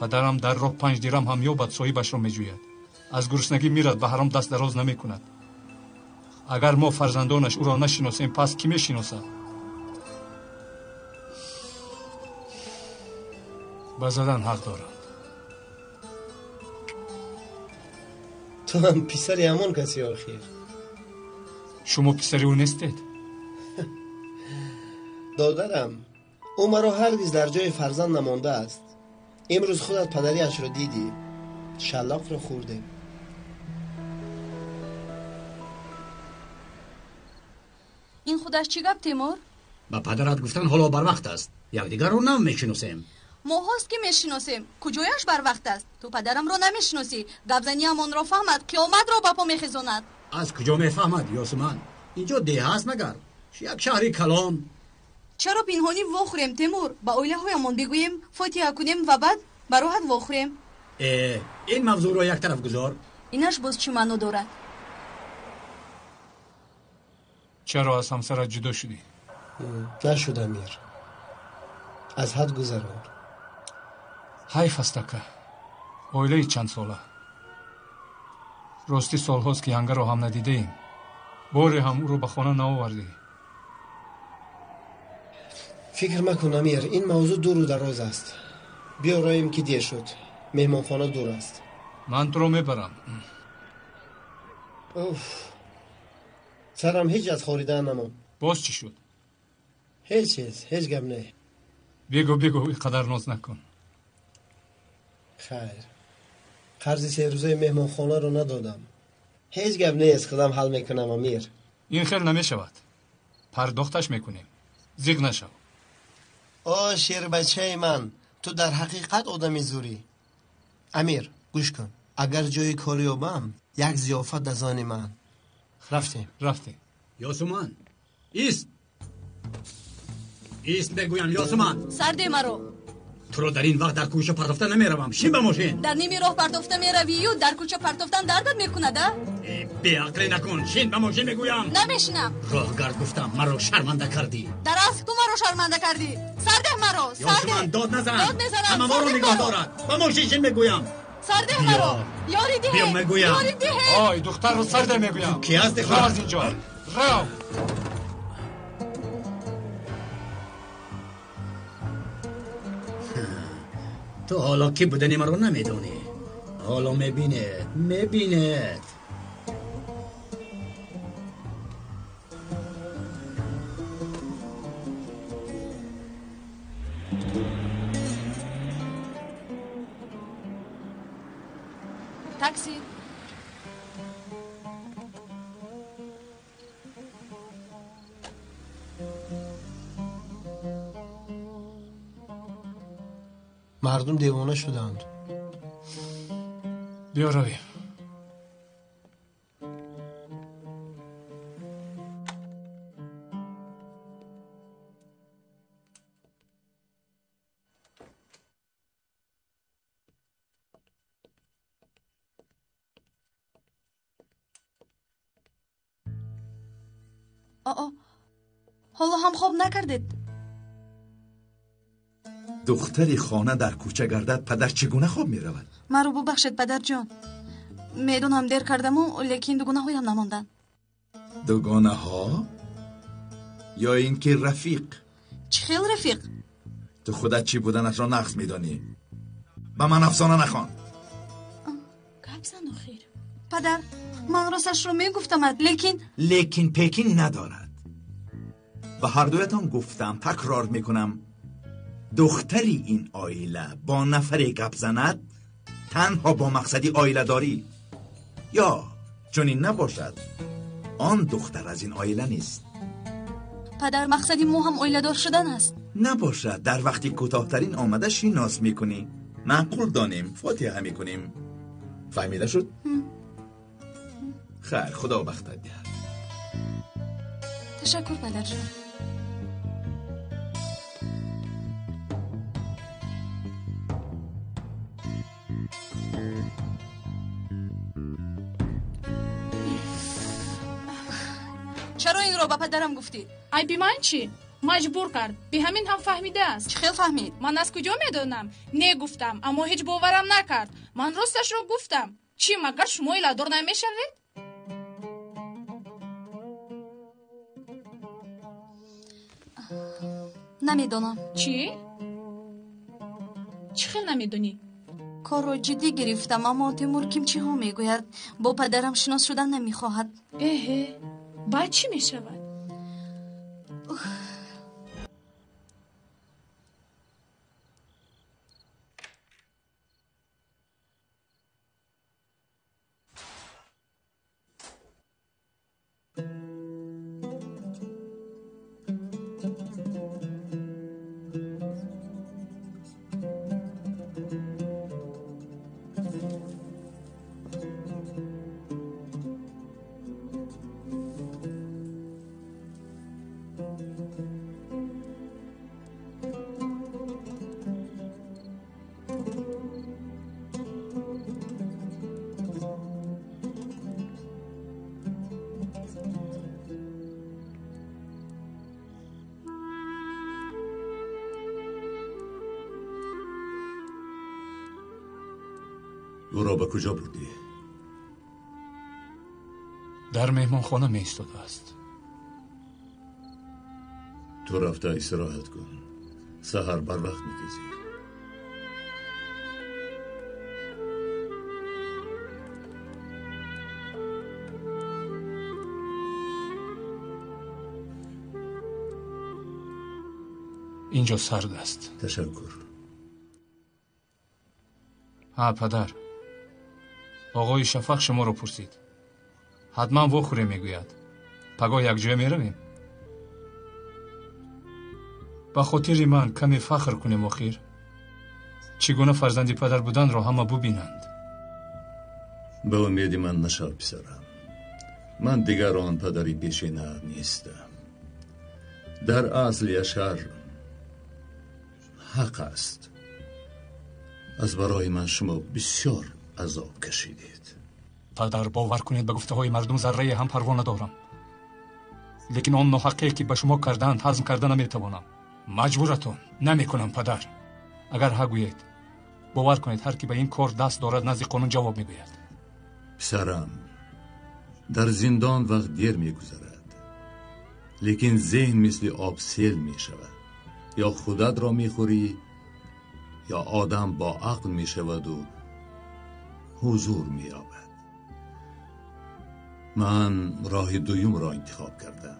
Падарам дар роҳ 5 дирам ҳам ёбад, соҳибашро меҷӯяд. Аз гуруснагӣ мирад, ба ҳаром даст дароз намекунад. Агар мо фарзандонаш ӯро нашиносем, пас кӣ мешиносад? Ба задан ҳақ доранд. Ту ҳам писари ҳамон каси охир. Шумо писари ӯ нестед? Додарам, ӯ маро ҳаргиз дар ҷои фарзанд намондааст. Имрӯз худат падариашро дидӣ. Шаллоқро хӯрдем. Ин худаш чӣ гап, Темур? Ба падарат гуфтан ҳоло барвақт аст. Якдигарро нав мешиносем. Моҳост ки мешиносем. Куҷояш барвақт аст? Ту падарамро намешиносӣ. Гапзаниам онро фаҳмад, қиёматро ба по мехезонад. Аз куҷо мефаҳмад, Ёсуман? Инҷо деҳа аст магар? Як шаҳри калон. Чаро пинҳонӣ вохӯрем, Темур? Ба оилаҳоямон бигӯем, фотиҳа кунем ва баъд ба роҳат вохӯрем. Ин мавзӯъро як тараф гузор. Инаш боз чӣ маъно дорад? Чаро аз ҳамсарат ҷудо шудӣ? Нашуд, Амир. Аз ҳад гузаронд. Ҳайф аст, ака. Оилаи чандсола. Ростӣ солҳост, ки янгаро ҳам надидаем. Боре ҳам ӯро ба хона наовардӣ. Фикр макун, Амир, ин мавзӯъ дуру дароз аст. Биё роем, ки дер шуд. Меҳмонхона дур аст. Ман туро мебарам. Уф, сарам ҳеҷ аз хоридан намонд. Боз чӣ шуд? Ҳеҷ чиз, ҳеҷ гап не. Бигӯ, бигӯ, ин қадар ноз накун. Хайр, қарзи серӯзаи меҳмонхонаро надодам. Ҳеҷ гап нест, худам ҳал мекунам, Амир. Ин хел намешавад. Пардохташ мекунем. Зиқ нашав. О, шербачаи ман, ту дар ҳақиқат одами зурӣ. Амир, гӯш кун, агар ҷои кор ёбам, як зиёфат аз они ман. Рафтем. Рафтем. Ёсуман, ист. Ист мегӯям, Ёсуман. Сарде маро. Туро дар ин вақт дар кӯча партофта намеравам. Шин ба мошин. Дар ними роҳ партофта меравию дар кӯча партофтан дардат мекунад, а? Беақлӣ накун. Шин ба мошин мегӯям. Намешинам. Роҳгард гуфтам, маро шарманда кардӣ. Дар асл ту маро шарманда кардӣ. Сардеҳ маро. Ёсуман, дод назан. Дод мезанам. Ҳама моро нигоҳ дорад. Ба мошин шин мегӯям. Сардеҳ маро. Ёри диҳед. Биё мегӯям. Ёри диҳед. Ой, духтарро сардеҳ мегӯям. Ки ҳасти? Рав аз инҷо. Рав. Ту ҳоло кӣ будани маро намедонӣ. Ҳоло мебинед, мебинед. Такси. Мардум девона шуданд. Биё равем. Ҳоло ҳам хоб накардед? Духтари хона дар кӯча гардад, падар чӣ гуна хоб меравад? Маро бубахшед, падарҷон. Медонам дер кардаму, лекин дугонаҳоям намонданд. Дугонаҳо? Ё ин ки рафиқ? Чӣ хел рафиқ? Ту худат чӣ буданатро нағз медонӣ. Ба ман афсона нахон. Гап зан охир. Падар, ман росташро мегуфтамад, лекин лекин пекин надорад. Ба ҳардуятон гуфтам, такрор мекунам. Духтари ин оила бо нафаре гап занад танҳо бо мақсади оиладорӣ. Ё чунин набошад, он духтар аз ин оила нест. Падар, мақсади мо ҳам оиладор шудан аст. Набошад, дар вақти кӯтоҳтарин омада шинос мекунӣ. Маъқул донем, фотиҳа мекунем. Фаҳмида шуд? Хайр, худо бахтат диҳад. Ташаккур, падарҷон. Чаро инро ба падарам гуфтӣ? Айби ман чӣ? Маҷбур кард. Би ҳамин ҳам фаҳмидааст. Чӣ хел фаҳмид? Ман аз куҷо медонам? Не гуфтам, аммо ҳеҷ боварам накард. Ман росташро гуфтам. Чӣ, магар шумо оиладор намешавед? Намедонам. Чӣ? Чӣ хел намедонӣ? Корро ҷиддӣ гирифтам, аммо Тимур кимчиҳо мегӯяд. Бо падарам шинос шудан намехоҳад. Эҳе, баъд чӣ мешавад? او را به کجا بردی؟ در مهمانخانه می ایستاده است. تو رفته استراحت کن. سحر بر وقت میخیزی. اینجا سرد است. تشکر. ها پدر، آقای شفق شما رو پرسید. حتما وخوره میگوید. پگاه یک جای میرویم. به خاطر من کمی فخر کنیم آخر. چگونه فرزند پدر بودن را همه ببینند. به امید من نشو پسرم. من دیگر آن پدری پیشینه نیستم. در اصل یشر حق است. از برای من شما بسیار عذاب کشیدید. پدر، باور کنید به گفته های مردم ذره هم پروا ندارم. لیکن آن ناحقی که به شما کردند هضم کرده نمیتوانم. مجبورتون نمیکنم پدر. اگر حق گویید، باور کنید هر کی به این کار دست دارد نزد قانون جواب میگوید. پسرم، در زندان وقت دیر میگذرد، لیکن ذهن مثل آب سیل میشود. یا خودت را میخوری یا آدم با عقل میشود و حضور مییابد. من راه دویم را انتخاب کردم.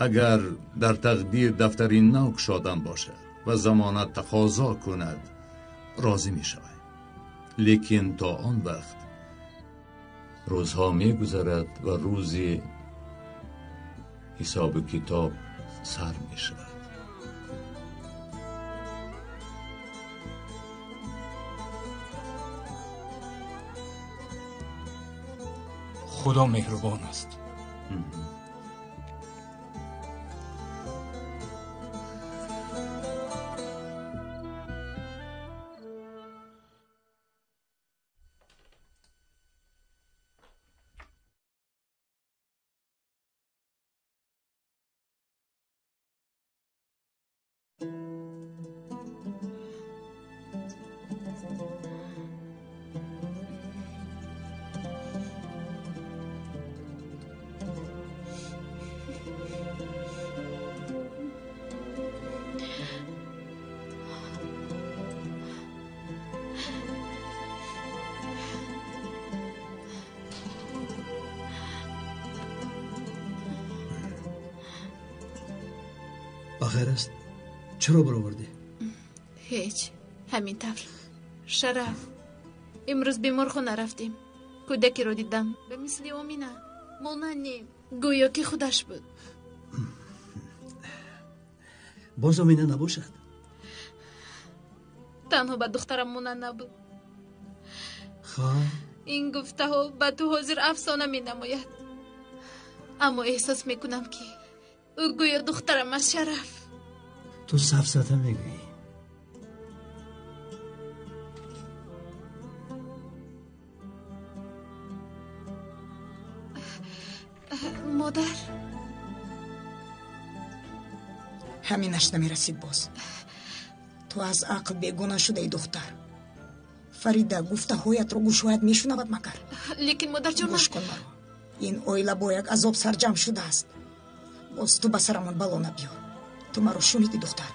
اگر در تقدیر دفتری نو گشادن باشد و زمانت تقاضا کند راضی می شود. لیکن تا آن وقت روزها می گذرد و روزی حساب کتاب سر می شود. Худо меҳрубон аст. Бахайр аст? Чаро баровардӣ? Ҳеҷ, ҳамин тавр. Шараф, имрӯз беморхона рафтем. Кӯдакеро дидам ба мисли Омина. Монанд не, гӯё ки худаш буд. Боз Омина набошад? Танҳо ба духтарам монанд набуд. Хоб, Ин гуфтаҳо ба ту ҳозир афсона менамояд, аммо эҳсос мекунам, ки ӯ гӯё духтарам аст. Шараф, ту сафсата мегӯӣ. Модар, ҳаминаш намерасид. Боз ту аз ақл бегона шудаи, духтар. Фарида гуфтаҳоятро гӯшҳоят мешунавад магар? Лекин, модарҷон, гӯш кун маро. Ин оила бо як азоб сарҷамъ шудааст. Боз ту ба сарамон бало набиёр. Ту маро шунидӣ, духтар?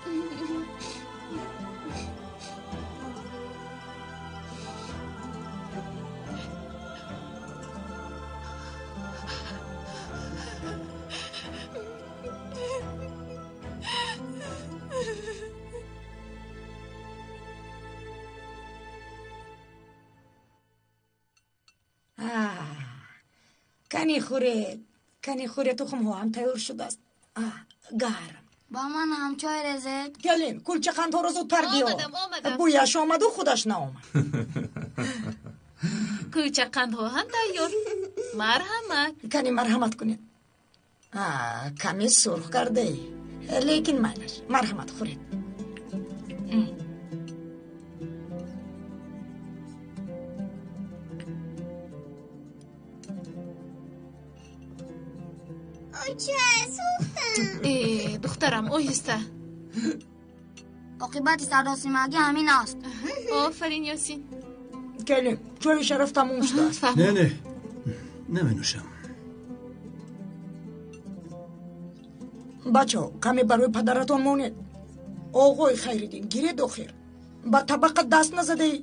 Кани хӯред, кани хӯред, тухмҳо ҳам тайёр шудааст. Гарм. Ба ман ҳам чой резед. Келин, кулчақандҳоро зудтар биёр. Омадам, омадам. Бӯяш омаду худаш наомад. Кулчақандҳо ҳам тайёр, марҳамат. Кани, марҳамат кунед. Каме сурх кардаи, лекин майлаш, марҳамат, хӯред. Оча, сӯхтам. Э, духтарам, оҳиста. Оқибати саросимагӣ ҳамин аст. Офарин, Ёсин. Келин, чои Шараф тамом шудааст. Не, не, наменӯшам. Бачаҳо, каме барои падаратон монед. Оғои Хайриддин, гиред, охир ба табақа даст назадаӣ.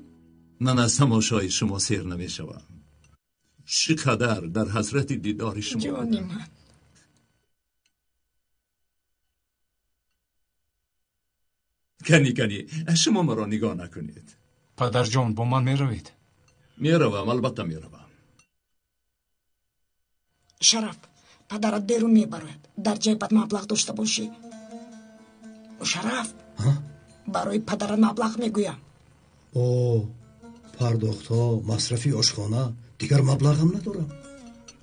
Ман аз тамошои шумо сер намешавам. Чӣ қадар дар ҳасрати дидори шумо ҷони ман. Кани, кани, шумо маро нигоҳ накунед. Падарҷон, бо ман меравед? Меравам, албатта меравам. Шараф, падарат берун мебарояд. Дар ҷайбат маблағ дошта бошӣ. Шараф, барои падарат маблағ мегӯям. О, пардохтҳо, масрафи ошхона, дигар маблағам надорам.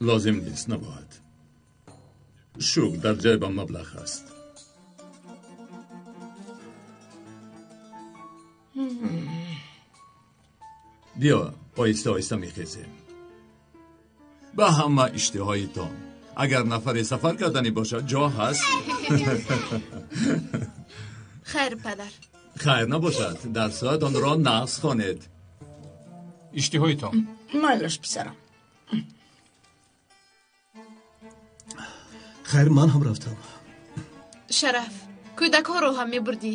Лозим нест, набояд. Шукр, дар ҷайбам маблағ ҳаст. Биё, оҳиста оҳиста мехезем. Ба ҳама иштиҳоитон. Агар нафаре сафар карданӣ бошад, ҷо ҳаст. Хайр, падар. Хайр набошад, дарсҳоятонро нағз хонед. Иштиҳоитон. Майлаш, писарам. Хайр, ман ҳам рафтам. Шараф, кӯдакҳоро ҳам мебурдӣ.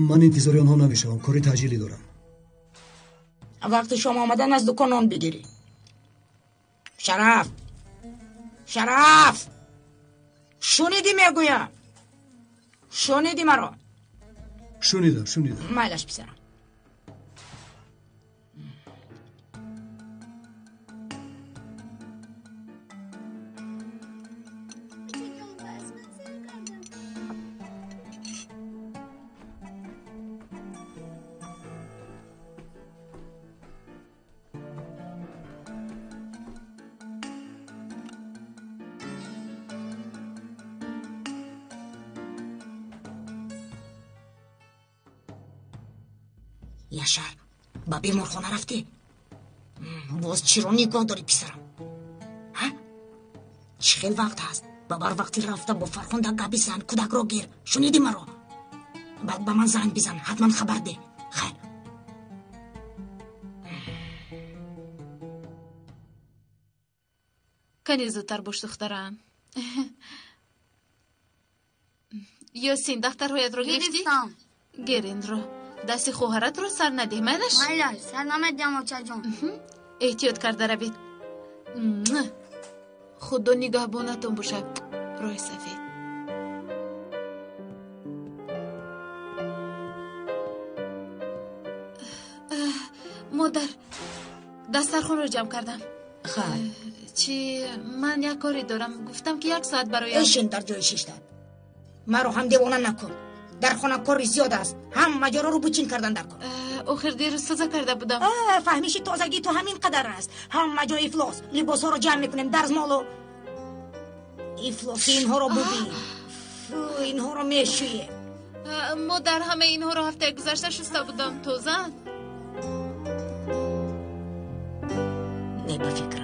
Ман интизори онҳо намешавам, кори таъҷилӣ дорам. Вақти шом омадан аз дукон нон бигирӣ. Шараф, Шараф, шунидӣ мегӯям? Шунидӣ маро? Шунидам, шунидам. Майлаш, писарам. Яшар, ба беморхона рафтӣ? Боз чиро нигоҳ дорӣ, писарам? Ҳа? Чӣ хел вақт ҳаст? Ба барвақти рафта бо Фархунда гап бизан, кӯдакро гир. Шунидӣ маро? Баъд ба ман занг бизан, ҳатман хабар деҳ. Хайр. Кани зудтар бош, духтарам. Ёсин, дафтарҳоятро гирифтӣ? Гирифтам. Гир инро. Дасти хоҳаратро сар надеҳ, майлаш? Майлаш, сар намедиҳам, очаҷон. Эҳтиёт карда равед. Худо нигаҳбонатон бошад. Роҳи сафед. Модар, дастархонро ҷамъ кардам. Хайр. Чӣ, ман як коре дорам. Гуфтам ки як соат бароям. Бишин дар ҷои шиштат. Маро ҳам девона накун. Дар хона кори зиёд аст. Ҳам маҷороро бучин кардан дар кор. Охир дирӯз тоза карда будам. Фаҳмиши тозагӣ ту ҳамин қадар аст. Ҳама ҷо ифлос. Либосҳоро ҷамъ мекунем, дарзмолу ифлоси инҳоро бубин. Инҳоро мешӯем. Модар, ҳамаи инҳоро ҳафтаи гузашта шуста будам. Тозаанд. Не ба фикрам.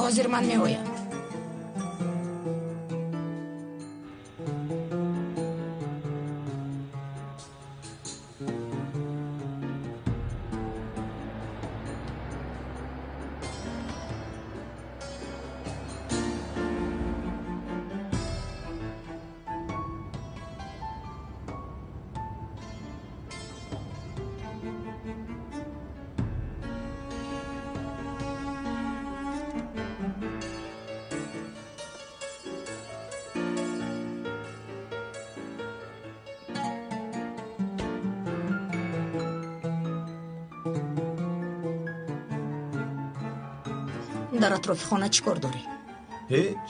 Ҳозир ман меоям. Дар атрофи хона чӣ кор дорӣ? Ҳеҷ.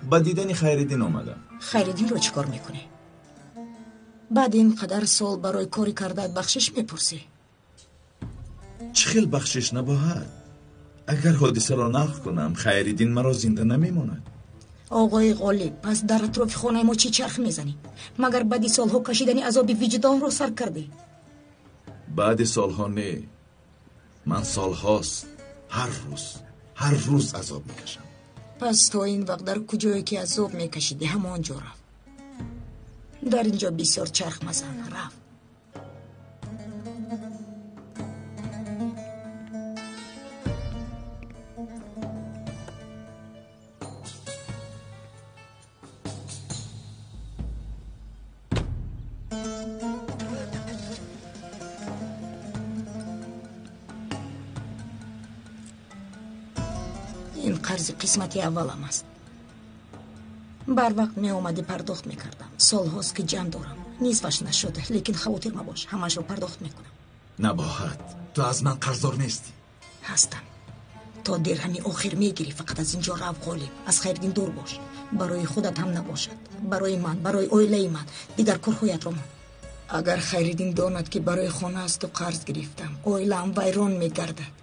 Ба дидани Хайриддин омадам. Хайриддинро чӣ кор мекунӣ? Баъд ин қадар сол барои кори кардаат бахшиш мепурсӣ? Чӣ хел бахшиш набоҳад? Агар ҳодисаро нақл кунам, Хайриддин маро зинда намемонад. Оғои Ғолиб, пас дар атрофи хонаи мо чӣ чарх мезанӣ? Магар баъди солҳо кашидани азоби виҷдонро сар кардӣ? Баъди солҳо не. Ман солҳост ҳар рӯз азоб мекашам. Пас то ин вақт дар куҷое ки азоб мекашидӣ, ҳамон ҷо рафт. Дар ин ҷо бисёр чарх мазан, рафт. Ин қарзи қисмати аввалам аст. Барвақт меомадӣ, пардохт мекардам. Солҳост ки ҷамъ дорам. Нисфаш нашуд, лекин хавотир мабош, ҳамаашро пардохт мекунам. Набоҳат, ту аз ман қарздор нестӣ. Ҳастам. То дирҳами охир мегирӣ, фақат аз ин ҷо рав, Ғолиб. Аз Хайриддин дур бош. Барои худат ҳам набошад, барои ман, барои оилаи ман. Дигар корҳоятро мон. Агар Хайриддин донад, ки барои хона аз ту қарз гирифтам, оилаам вайрон мегардад.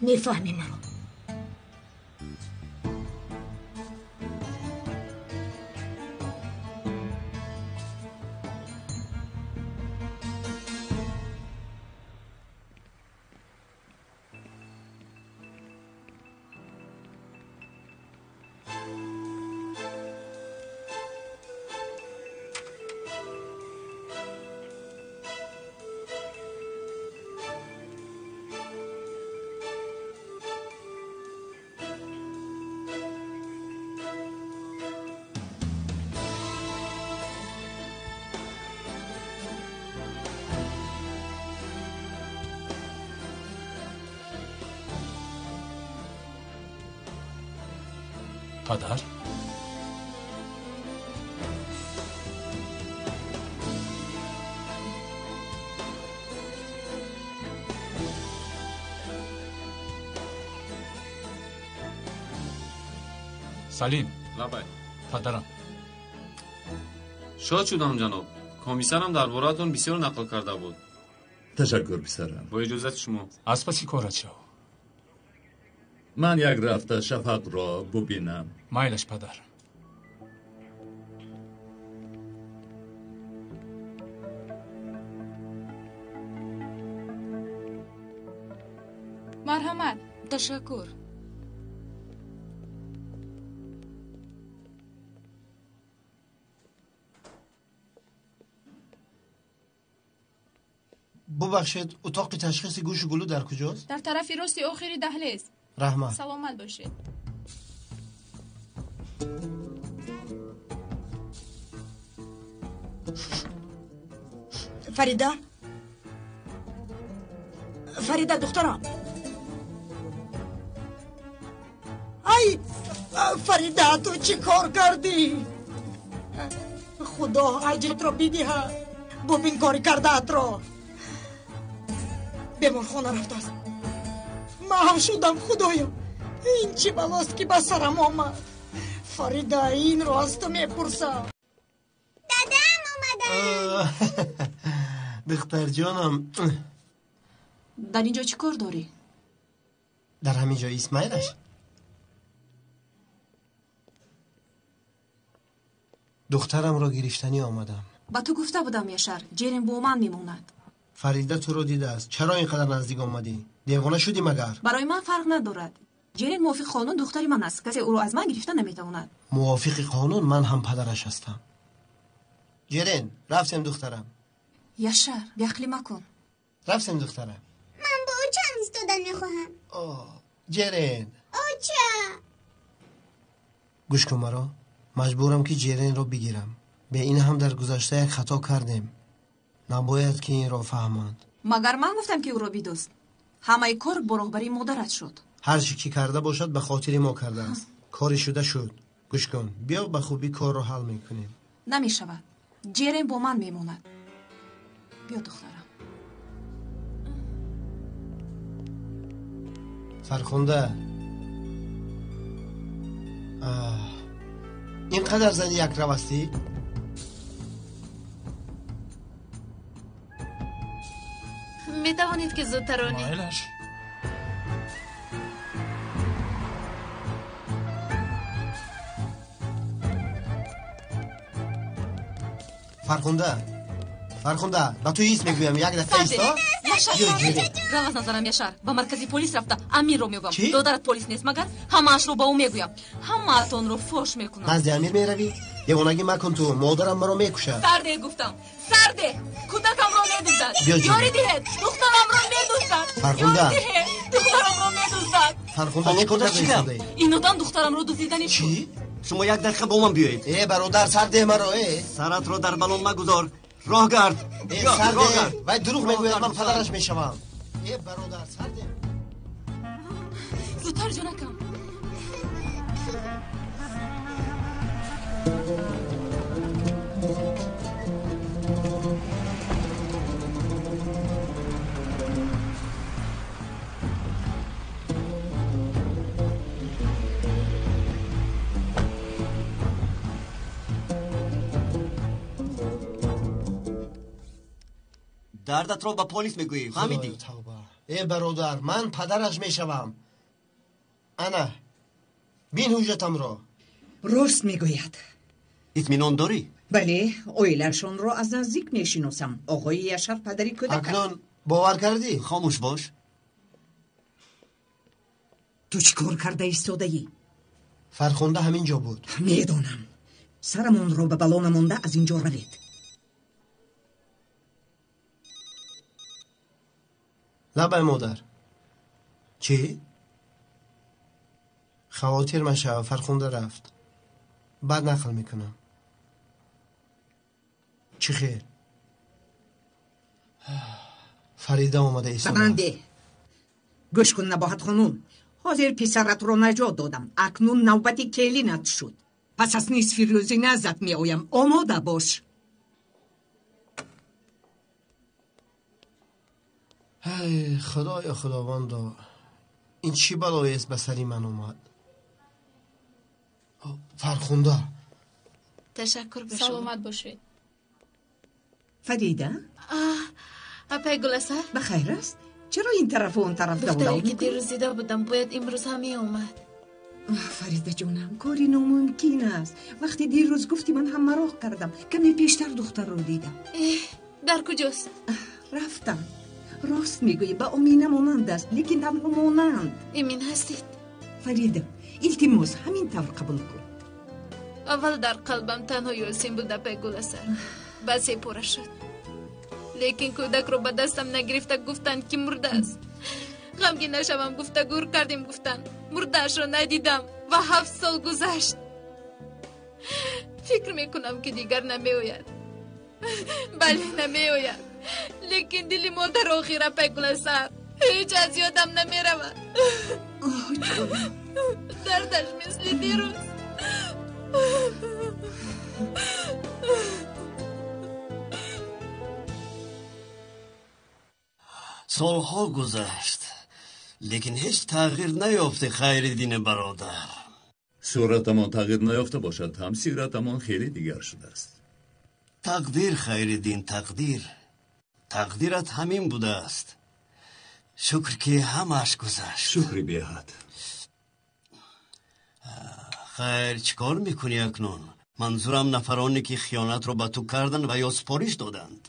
Мефаҳмӣ маро? Падар? Салим. Лабай. Падарам. Шод шудам, ҷаноб. Комиссарам дар бораатон бисёр нақл карда буд. Ташаккур, писарам. Бо иҷозати шумо. Аз паси корат шав. Ман як рафта Шафақро бубинам. Майлаш, падар. Марҳамат. Ташаккур. Бубахшед, утоқи ташхиси гӯшу гулӯ дар куҷост? Дар тарафи рости охири даҳлез. Раҳмат. Саломат бошед. Фарида, Фарида, духтарам. Ай, Фарида, ту чӣ кор кардӣ? Худо аҷртро бидиҳад. Бубин кори кардаатро. Беморхона рафтааст. Маҳв шудам, худоё. Ин чӣ балост, ки ба сарам омад? Фарида, инро аз ту мепурсам. Дадам омаданд. Духтарҷонам. Дар ин ҷо чӣ кор дорӣ? Дар ҳамин ҷо Исмаилаш. Духтарамро гирифтанӣ омадам. Ба ту гуфта будам, Яшар, Ҷерин бо ман мемонад. Фарида туро дидааст. Чаро ин қадар наздик омадӣ? Девона шудӣ магар? Барои ман фарқ надорад. Ҷерин мувофиқи қонун духтари ман аст. Касе ӯро аз ман гирифта наметавонад. Мувофиқи қонун ман ҳам падараш ҳастам. Ҷерин, рафтем духтарам. Яшар, беақлӣ макун. Рафтем духтарам. Ман бо очам истодан мехоҳам. О, Ҷерин. Оча. Гӯш кун маро. Маҷбурам ки Ҷеринро бигирам. Бе ин ҳам дар гузашта як хато кардем. Набояд ки инро фаҳманд. Магар ман гуфтам, ки ӯро бидӯст? Ҳамаи кор бо роҳбарии модарат шуд. Ҳар чӣ ки карда бошад, ба хотири мо кардааст. Кори шуда шуд. Гӯш кун, биё ба хубӣ корро ҳал мекунем. Намешавад. Ҷерин бо ман мемонад. Биё, духтарам. Фархунда, ин қадар зани якрав ҳастӣ? Метавонед ки зудтар онед. Майлаш. Фархунда, Фархунда, ба ту ис мегӯям, як дақиқа исто. Рав аз назарам, Яшар. Ба маркази полис рафта Амирро мегӯям. Додарат полис нест, магар? Ҳамаашро ба ӯ мегӯям. Ҳамаатонро фош мекунам. Назди Амир меравӣ? Девонагӣ макун ту, модарам маро мекушад. Сарде гуфтам. Сарде! Кӯдакамро медуздад. Ёрӣ диҳед, духтарамро медуздад. Фархунда. Ёрӣ диҳед, духтарамро медуздад. Фархунда, чӣ кор карда? Ин одам духтарамро дуздидани шуд. Чӣ? Шумо як дақиқа бо ман биёед. Э, бародар, сар деҳ маро, э. Саратро дар балон магузор. Роҳ гард. Э, сар деҳ. Вай дурӯғ мегӯяд, ман падараш мешавам. Э, бародар, сар деҳ. Зудтар, ҷонакам. Дардатро ба полис мегӯӣ, фаҳмидӣ? Э, бародар, ман падараш мешавам. Ана, бин ҳуҷҷатамро. Рост мегӯяд. Итминон дорӣ? Бале, оилаашонро аз наздик мешиносам. Оғои Яшар падари кӯдак. Акнун бовар кардӣ? Хомӯш бош. Ту чӣ кор карда истодаӣ? Фархунда ҳамин ҷо буд. Медонам. Сарамонро ба бало намонда аз ин ҷо равед. Лабай, модар. Чӣ? Хавотир машав, Фархунда рафт. Баъд нақл мекунам. Чӣ хел? Фарида омада истода. Ба ман деҳ. Гӯш кун, Набоҳат хонум. Ҳозир писаратро наҷот додам. Акнун навбати келинат шуд. Пас аз нисфи рӯзӣ наздат меоям. Омода бош. Эй худоё, худовандо, ин чӣ балоест ба сари ман омад? Фархунда. Ташаккур ба шумо. Саломат бошед. Фарида? Апай Гуласар? Ба хайр аст? Чаро ин тарафу он тараф давдав духтаре ки мекунӣ? дирӯз дида будам, бояд имрӯз ҳам меомад. Фарида ҷонам, кори номумкин аст. Вақте дирӯз гуфтӣ, ман ҳам мароқ кардам. Каме пештар духтарро дидам. Эҳ, дар куҷост? Рафтам. Рост мегӯӣ, ба Омина монанд аст, лекин танҳо монанд. Эмин ҳастед? Фарида, илтимос, ҳамин тавр қабул кун. Аввал дар қалбам танҳо Ёсин буд, апай Гуласар. Баъд сепора шуд. Лекин кӯдакро ба дастам нагирифта гуфтанд, ки мурдааст. Ғамгин нашавам гуфта гур кардем, гуфтанд. Мурдаашро надидам ва 7 сол гузашт. Фикр мекунам, ки дигар намеояд. Бале, намеояд. Лекин дили модар охир, апай Гуласар, ҳеҷ аз ёдам намеравад. Дардаш мисли дирӯз. Солҳо гузашт, лекин ҳеҷ тағйир наёфте, Хайриддини бародар. Суратамон тағйир наёфта бошад ҳам, сиратамон хеле дигар шудааст. Тақдир, Хайриддин, тақдир. Тақдират ҳамин будааст. Шукр, ки ҳамааш гузашт. Шукри беҳад. Хайр, чӣ кор мекунӣ акнун? Манзурам нафароне ки хиёнатро ба ту карданд ва ё супориш доданд.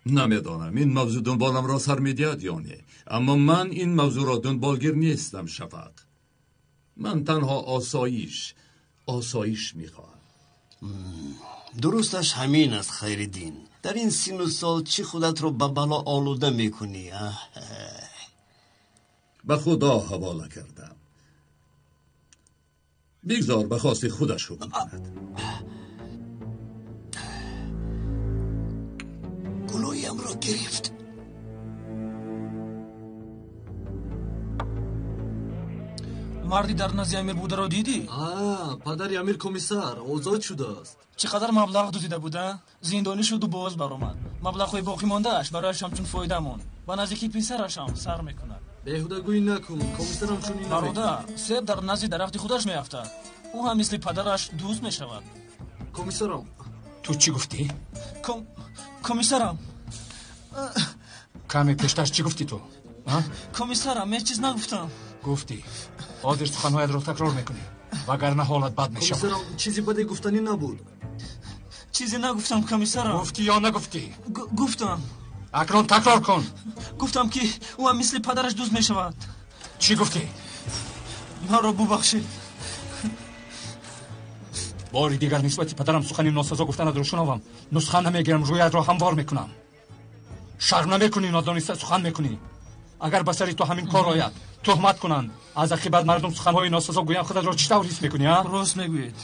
Намедонам ин мавзӯъ дунболамро сар медиҳад ё не, аммо ман ин мавзӯъро дунболгир нестам, Шафақ. Ман танҳо осоиш мехоҳам. Дурусташ ҳамин аст, Хайриддин. Дар ин сину сол чӣ худатро ба бало олуда мекунӣ? Ба худо ҳавола кардам. Бигзор ба хости худаш ҳукм кунад. Гулӯямро гирифт. Марди дар назди Амир бударо дидӣ? Падари Амир комиссар озод шудааст. Чӣ қадар маблағ дуздида буда? Зиндонӣ шуду боз баромад. Маблағҳои боқӣ мондааш барояш ҳамчун фоида монд. Ба наздикии писараш ҳам сар мекунад. Беҳудагӯӣ накун, комиссарам чунин намекунад. Бародар, себ дар назди дарахти худаш меафтад. Ӯ ҳам мисли падараш дузд мешавад. Комиссарам. Ту чӣ гуфтӣ? Комиссарам. Каме пештар чӣ гуфтӣ ту? Комиссарам, ҳеҷ чиз нагуфтам. Гуфтӣ. Ҳозир суханҳоятро такрор мекунӣ, вагарна ҳолат бад мешавад. Комиссарам, чизи баде гуфтанӣ набуд. Чизе нагуфтам, комиссарам. Гуфтӣ ё нагуфтӣ? Гуфтам. Акнун такрор кун. Гуфтам, ки ӯ ҳам мисли падараш дузд мешавад. Чӣ гуфтӣ? Маро бубахшед. Бори дигар нисбати падарам сухани носазо гуфтанатро шунавам, нусха намегирам, рӯятро ҳамвор мекунам. Шарм намекунӣ, нодониста сухан мекунӣ. Агар ба сари ту ҳамин кор ояд, туҳмат кунанд, аз ақибат мардум суханҳои носазо гӯянд, худатро чӣ тавр ҳис мекунӣ, а? Рост мегӯед.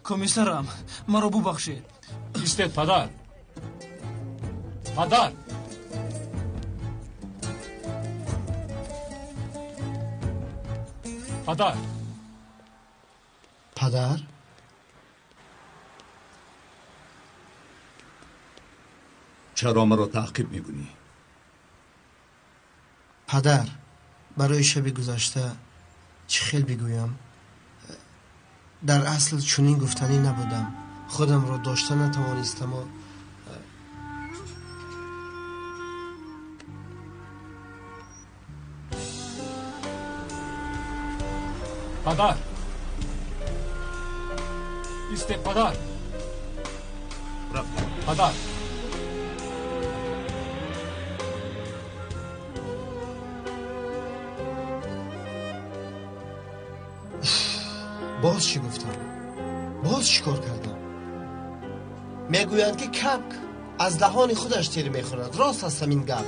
Комиссарам, маро бубахшед. Истед, падар. Падар! Падар! Падар? Чаро маро таъқиб мекунӣ? Падар, барои шаби гузашта чӣ хел бигӯям? Дар асл чунин гуфтанӣ набудам. Худамро дошта натавонистаму Падар! Истед, падар! Рафтем. Падар! Боз чӣ гуфтам? Боз чӣ кор кардам? Мегӯянд, ки капк аз даҳони худаш тир мехӯрад. Рост аст ҳамин гап.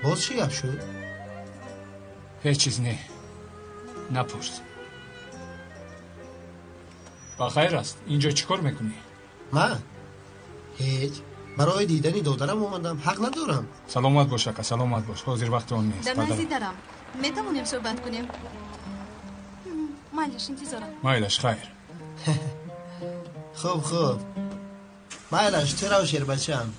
Боз чӣ гап шуд? Ҳеҷ чиз не. Напурс. Ба хайр аст, инҷо чӣ кор мекунӣ? Ман? Ҳеҷ. Барои дидани додарам омадам, ҳақ надорам. Саломат бош, ака, саломат бош. Ҳозир вақти он нест. Дар назди дарам. Метавонем суҳбат кунем? Майлаш, интизорам. Майлаш, хайр. Хуб, хуб. Майлаш, ту рав, шербачам.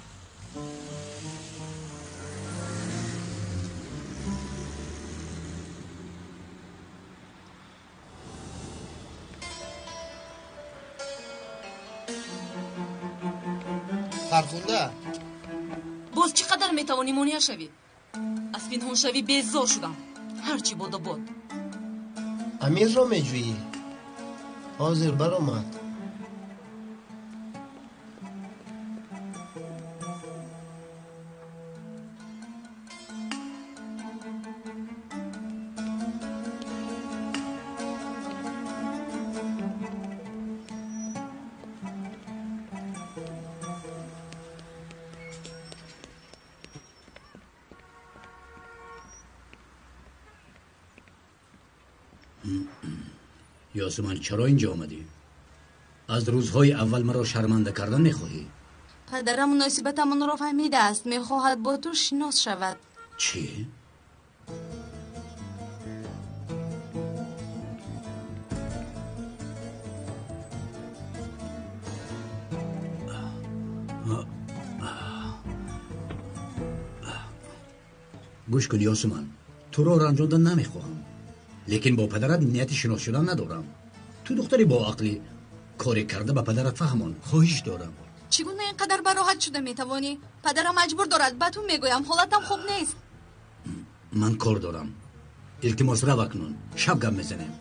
Фархунда, боз чӣ қадар метавонӣ монеа шавӣ? Аз пинҳоншавӣ безор шудам. Ҳарчи бодо бод. Амирро меҷӯӣ? Ҳозир баромад. Ёсуман, чаро инҷо омадӣ? Аз рӯзҳои аввал маро шарманда кардан мехоҳӣ? Падарам муносибатамонро фаҳмидааст, мехоҳад бо ту шинос шавад. Чӣ? Гӯш кун, Ёсуман, туро ранҷондан намехоҳам, лекин бо падарат нияти шинос шудан надорам. Ту духтари боақлӣ, коре карда ба падарат фаҳмон, хоҳиш дорам. Чӣ гуна ин қадар бароҳат шуда метавонӣ? Падарам маҷбур дорад, ба ту мегӯям, ҳолатам хуб нест. Ман кор дорам, илтимос, рав акнун, шаб гап мезанем.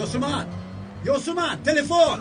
Ёсуман! Ёсуман, телефон!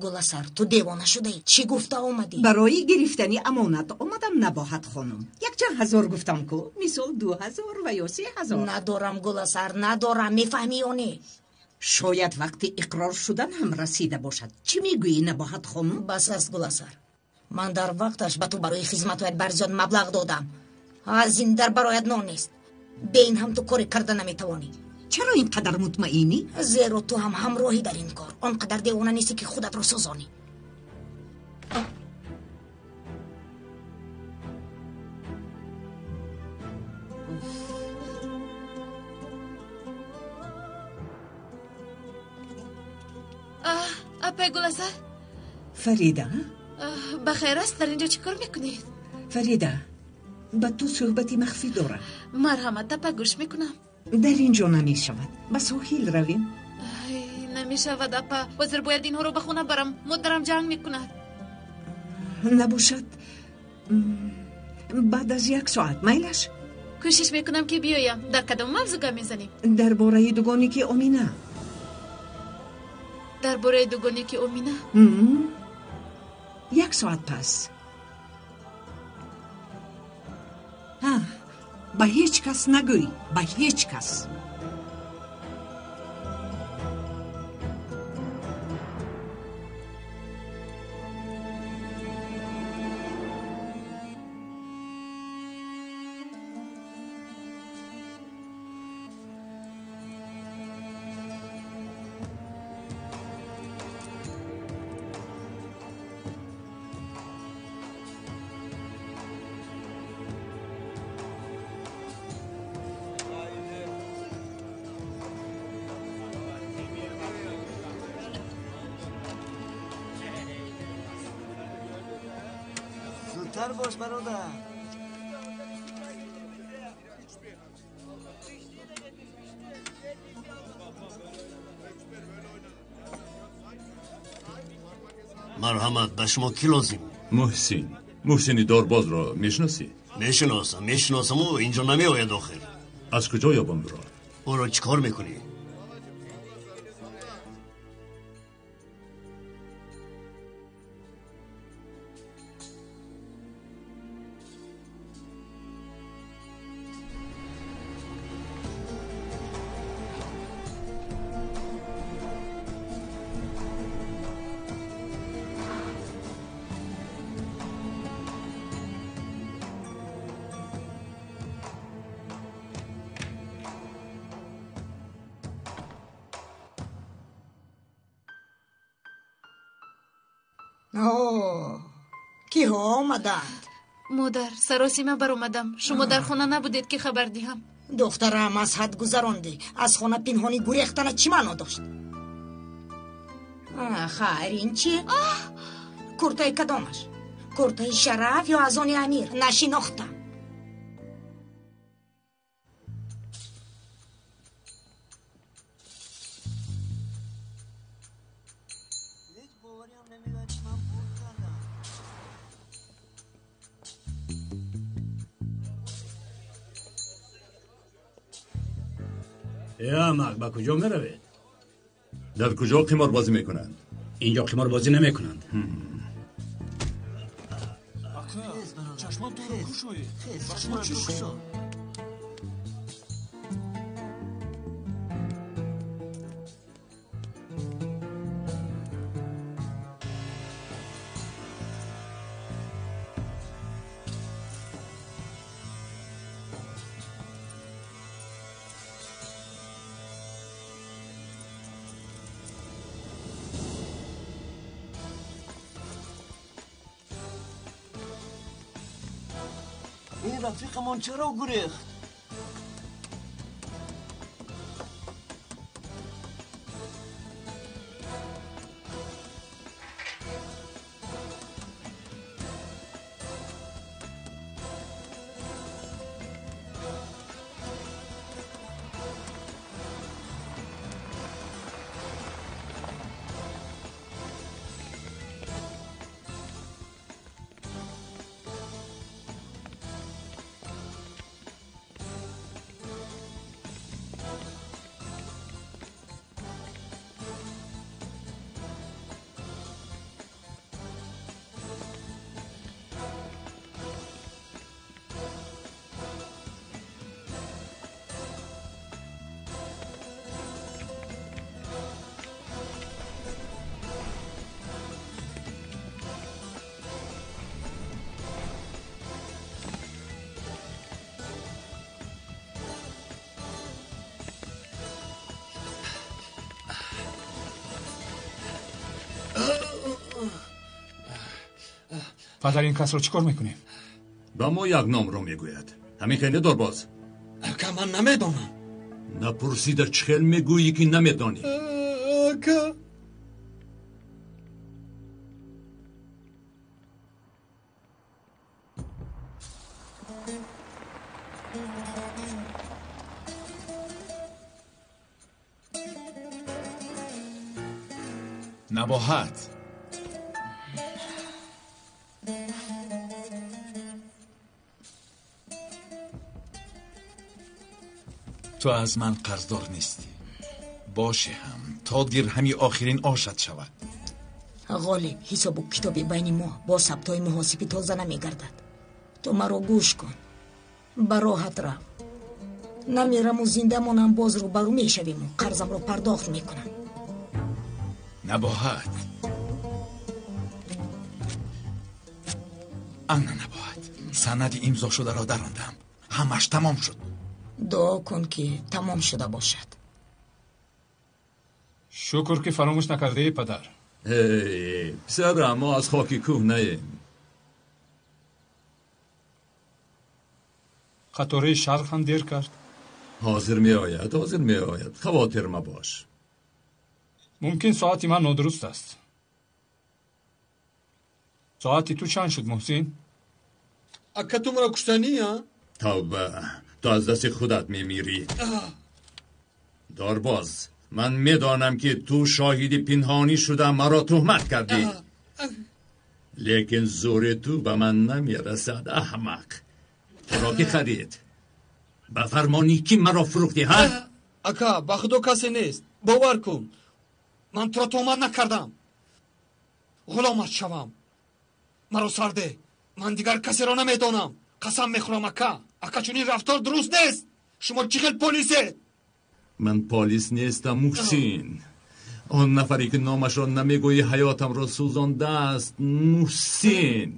Гуласар, ту девона шудаӣ? Чӣ гуфта омадӣ? Барои гирифтани амонат омадам, Набоҳат хонум. Якчанд ҳазор гуфтам ку, мисол 2000 ва ё 3000. Надорам, Гуласар, надорам, мефаҳмӣ ё не? Шояд вақти иқрор шудан ҳам расида бошад. Чӣ мегӯӣ, Набоҳат хонум? Бас аст, Гуласар. Ман дар вақташ ба ту барои хизматҳоят барзиёд маблағ додам. Аз ин дар бароят нон нест. Бе ин ҳам ту коре карда наметавонӣ. Чаро ин қадар мутмаинӣ? Зеро ту ҳам ҳамроҳӣ дар ин кор. Он қадар девона нестӣ, ки худатро сӯзонӣ. Апай Гуласар. Фарида? Ба хайр аст, дар инҷо чӣ кор мекунед? Фарида, ба ту суҳбати махфӣ дорам. Марҳамат, апа, гӯш мекунам. Дар ин ҷо намешавад. Ба соҳил равем. Намешавад, апа. Ҳозир бояд инҳоро ба хона барам. Модарам ҷанг мекунад. Набошад, баъд аз як соат, майлаш? Кӯшиш мекунам, ки биёям. Дар кадом мавзӯъ гап мезанем? Дар бораи дугоники Омина. Дар бораи дугоники Омина? Як соат пас. Ба ҳеҷ кас нагӯй, ба ҳеҷ кас. زودتر باش برادر. Марҳамат, ба шумо кӣ лозим? Муҳсин. Муҳсини Дорбозро мешиносӣ? Мешиносам, мешиносам, ӯ инҷо намеояд охир. Аз куҷо ёбам ӯро? Ӯро чӣ кор мекунӣ? Киҳо омаданд? Модар, саросима баромадам. Шумо дар хона набудед, ки хабар диҳам. Духтарам, аз ҳад гузарондӣ. Аз хона пинҳонӣ гурехтана чӣ маъно дошт? Хайр, ин чи? Куртаи кадомаш? Куртаи Шараф ё аз они Амир? Нашинохтам. Аҳмақ, ба куҷо меравед? Дар куҷо қиморбозӣ мекунанд? Инҷо қиморбозӣ намекунанд. Чашмон туро кушоед. Ба шумо чӣ шуд? Ин рафиқамон чаро гурехт? Падар, ин касро чӣ кор мекунем? Ба мо як номро мегӯяд. Ҳамин хеле, Дорбоз? Ака, ман намедонам. Напурсида чӣ хел мегӯӣ, ки намедонӣ? Ака. Набоҳат. Ту аз ман қарздор нестӣ. Бошӣ ҳам, то дирҳами охирин ошат шавад. Ғолиб, ҳисобу китоби байни мо бо сабтҳои муҳосибӣ тоза намегардад. Ту маро гӯш кун. Ба роҳат рав. Намераму зинда монам, боз рӯбарӯ мешавиму қарзамро пардохт мекунам. Набоҳат. Ана Набоҳат, санади имзошударо дарондам. Ҳамаш тамом шуд. Дуо кун, ки тамом шуда бошад. Шукр, ки фаромӯш накардаи, падар. Эй, писарам, мо аз хоки кӯҳ наем. Қатораи шарқ ҳам дер кард. Ҳозир меояд, ҳозир меояд. Хавотир мабош. Мумкин соати ман нодуруст аст. Соати ту чанд шуд, Муҳсин? Ака, ту маро куштанӣ, а? Тавба, ту аз дасти худат мемирӣ. Дорбоз, ман медонам, ки ту шоҳиди пинҳонӣ шуда маро туҳмат кардӣ. Лекин зӯри ту ба ман намерасад, аҳмақ. Туро ки харид? Ба фармони кӣ маро фурӯхтӣ, ҳа? Ака, ба худо касе нест. Бовар кун. Ман туро туҳмат накардам. Ғуломат шавам. Маро сарде. Ман дигар касеро намедонам. Қасам мехӯрам, ака. Ака, чунин рафтор дуруст нест. Шумо чӣ хел полисед? Ман полис нестам, Муҳсин. Он нафаре ки номашро намегӯӣ ҳаётамро сӯзондааст, Муҳсин.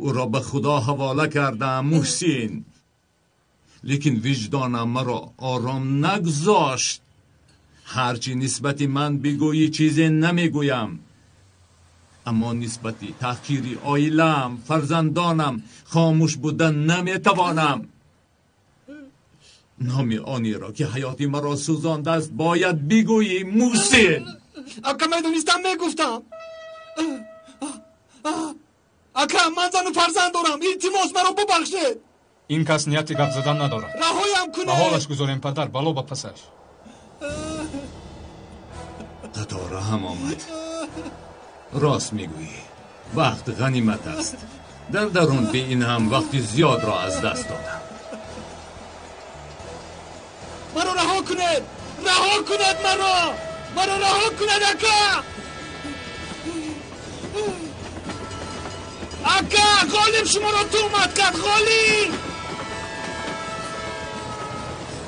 Ӯро ба Худо ҳавола кардам, Муҳсин. Лекин виҷдонам маро ором нагузошт. Ҳарчи нисбати ман бигӯӣ чизе намегӯям. Аммо нисбати таҳқири оилаам, фарзандонам хомӯш будан наметавонам. Номи онеро ки ҳаёти маро сӯзондааст бояд бигӯӣ, Муҳсин. Ака, медонистам, мегуфтам. Ака, ман зану фарзанд дорам. Илтимос, маро бубахшед. Ин кас нияти гап задан надорад. Раҳоям кунед. Ба ҳолаш гузорем, падар, бало ба пасаш. Қатора ҳам омад. Рост мегӯӣ, вақт ғанимат аст. Дар дарун би ин ҳам вақти зиёдро аз даст додам. Маро раҳо кунед! Раҳо кунед маро! Маро раҳо кунед, ака! Ака, Ғолиб шуморо туҳмат кард, Ғолиб!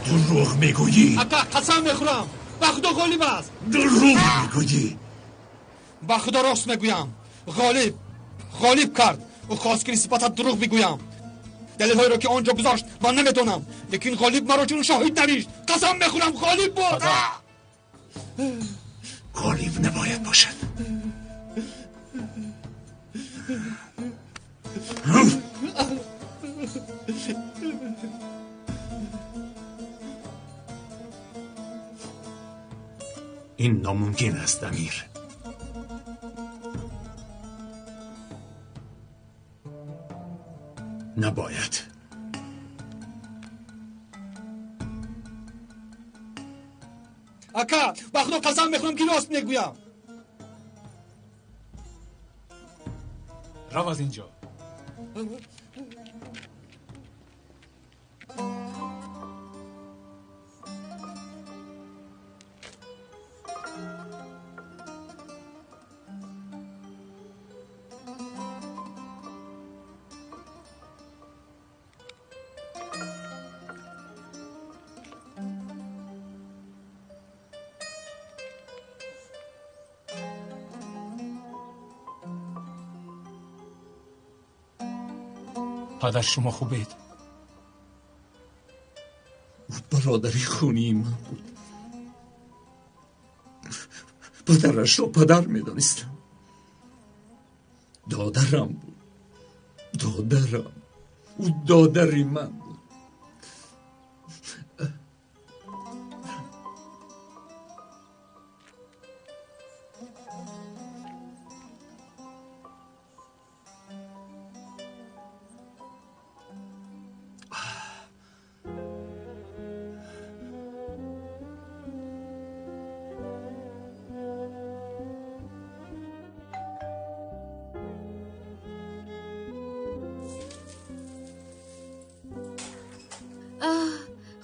Дурӯғ мегӯӣ! Ака, қасам мехӯрам, ба худо Ғолиб аст. Дурӯғ мегӯӣ! Ба худо рост мегӯям. Ғолиб, Ғолиб кард. Ӯ хост ки нисбатат дурӯғ бигӯям. Далелҳоеро ки он ҷо гузошт ман намедонам, лекин Ғолиб маро чун шоҳид навишт. Қасам мехӯрам, Ғолиб буд. Ғолиб набояд бошад. Ин номумкин аст, Амир. Набояд. Ака, ба худо қасам мехӯрам ки рост мегӯям. Рав аз инҷо. Падар, шумо хубед? Ӯ бародари хунии ман буд. Падарашро падар медонистам. Додарам буд. Додарам. Ӯ додари ман буд.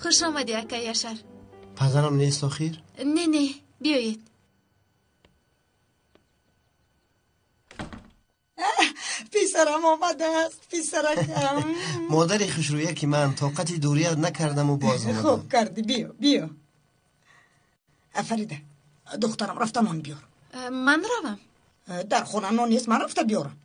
Хуш омадӣ, ака Яшар. Падарам нест охир? Не, не, биёед. Писарам омадааст, писаракам. Модари хушрӯя ки ман тоқати дурият накардаму боз омадам. Хуб кардӣ, биё, биё. Фарида, духтарам, рафта нон биёр. Ман равам? Дар хона нон нест, ман рафта биёрам.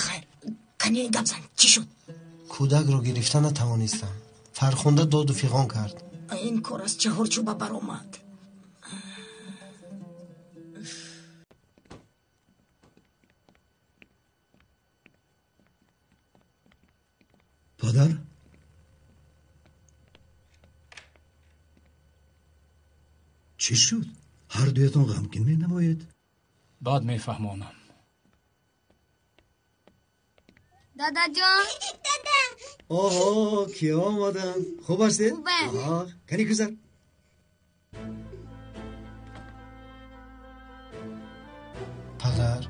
Хайр, кане гап зан, чӣ шуд? Кӯдакро гирифта натавонистам. Фархунда доду фиғон кард. Ин кор аз чаҳорчӯба баромад. Падар? Чӣ шуд? Ҳар дуятон ғамгин менамоед? Баъд мефаҳмонам. Дадаҷон. Дада. Оҳо, ки омаданд? Хуб ҳастед? Хубам. Кани гузар. Падар.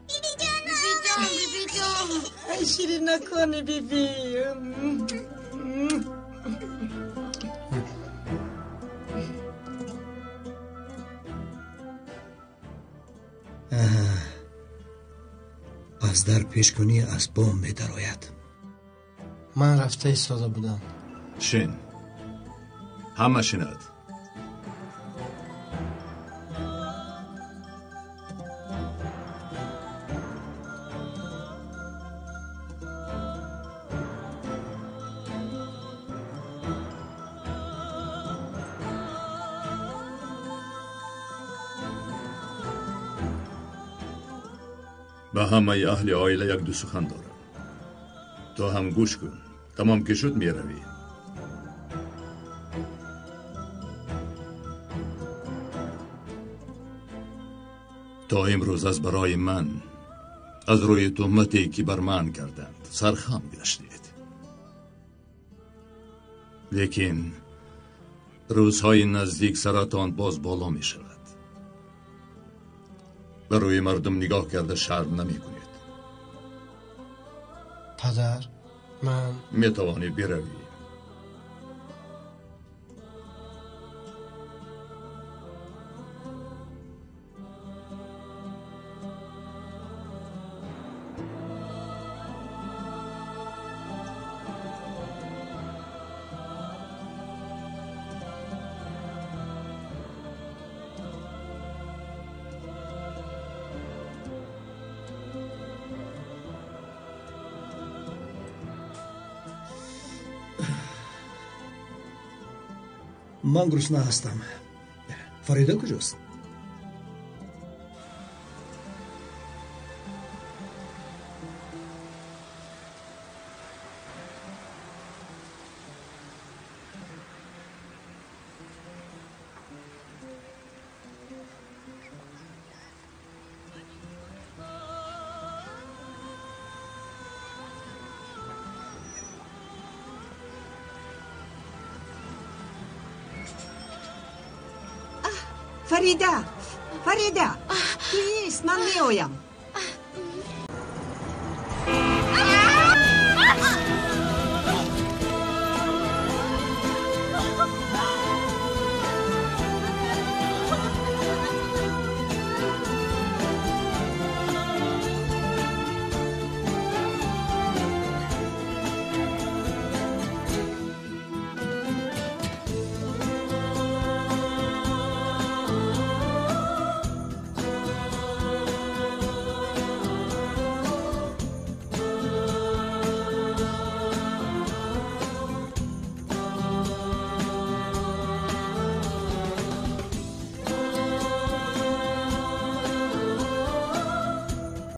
Бибиҷон, бибиҷон. Ай ширинакони биби. Аз дар пешкунӣ аз бом медарояд. Ман рафта истода будам. Шин, ҳама шинад. Ба ҳамаи аҳли оила як-ду сухан дорам. Ту ҳам гӯш кун. Тамом ки шуд, меравӣ. То имрӯз аз барои ман, аз рӯи туҳмате ки бар ман карданд, сархам гаштед. Лекин рӯзҳои наздик саратон боз боло мешавад. Ба рӯи мардум нигоҳ карда шарм намекунед. Падар, ман метавонӣ биравӣ. Ман гурусна ҳастам. Фарида куҷост? Фарида, Фарида, ту нест, ман меоям.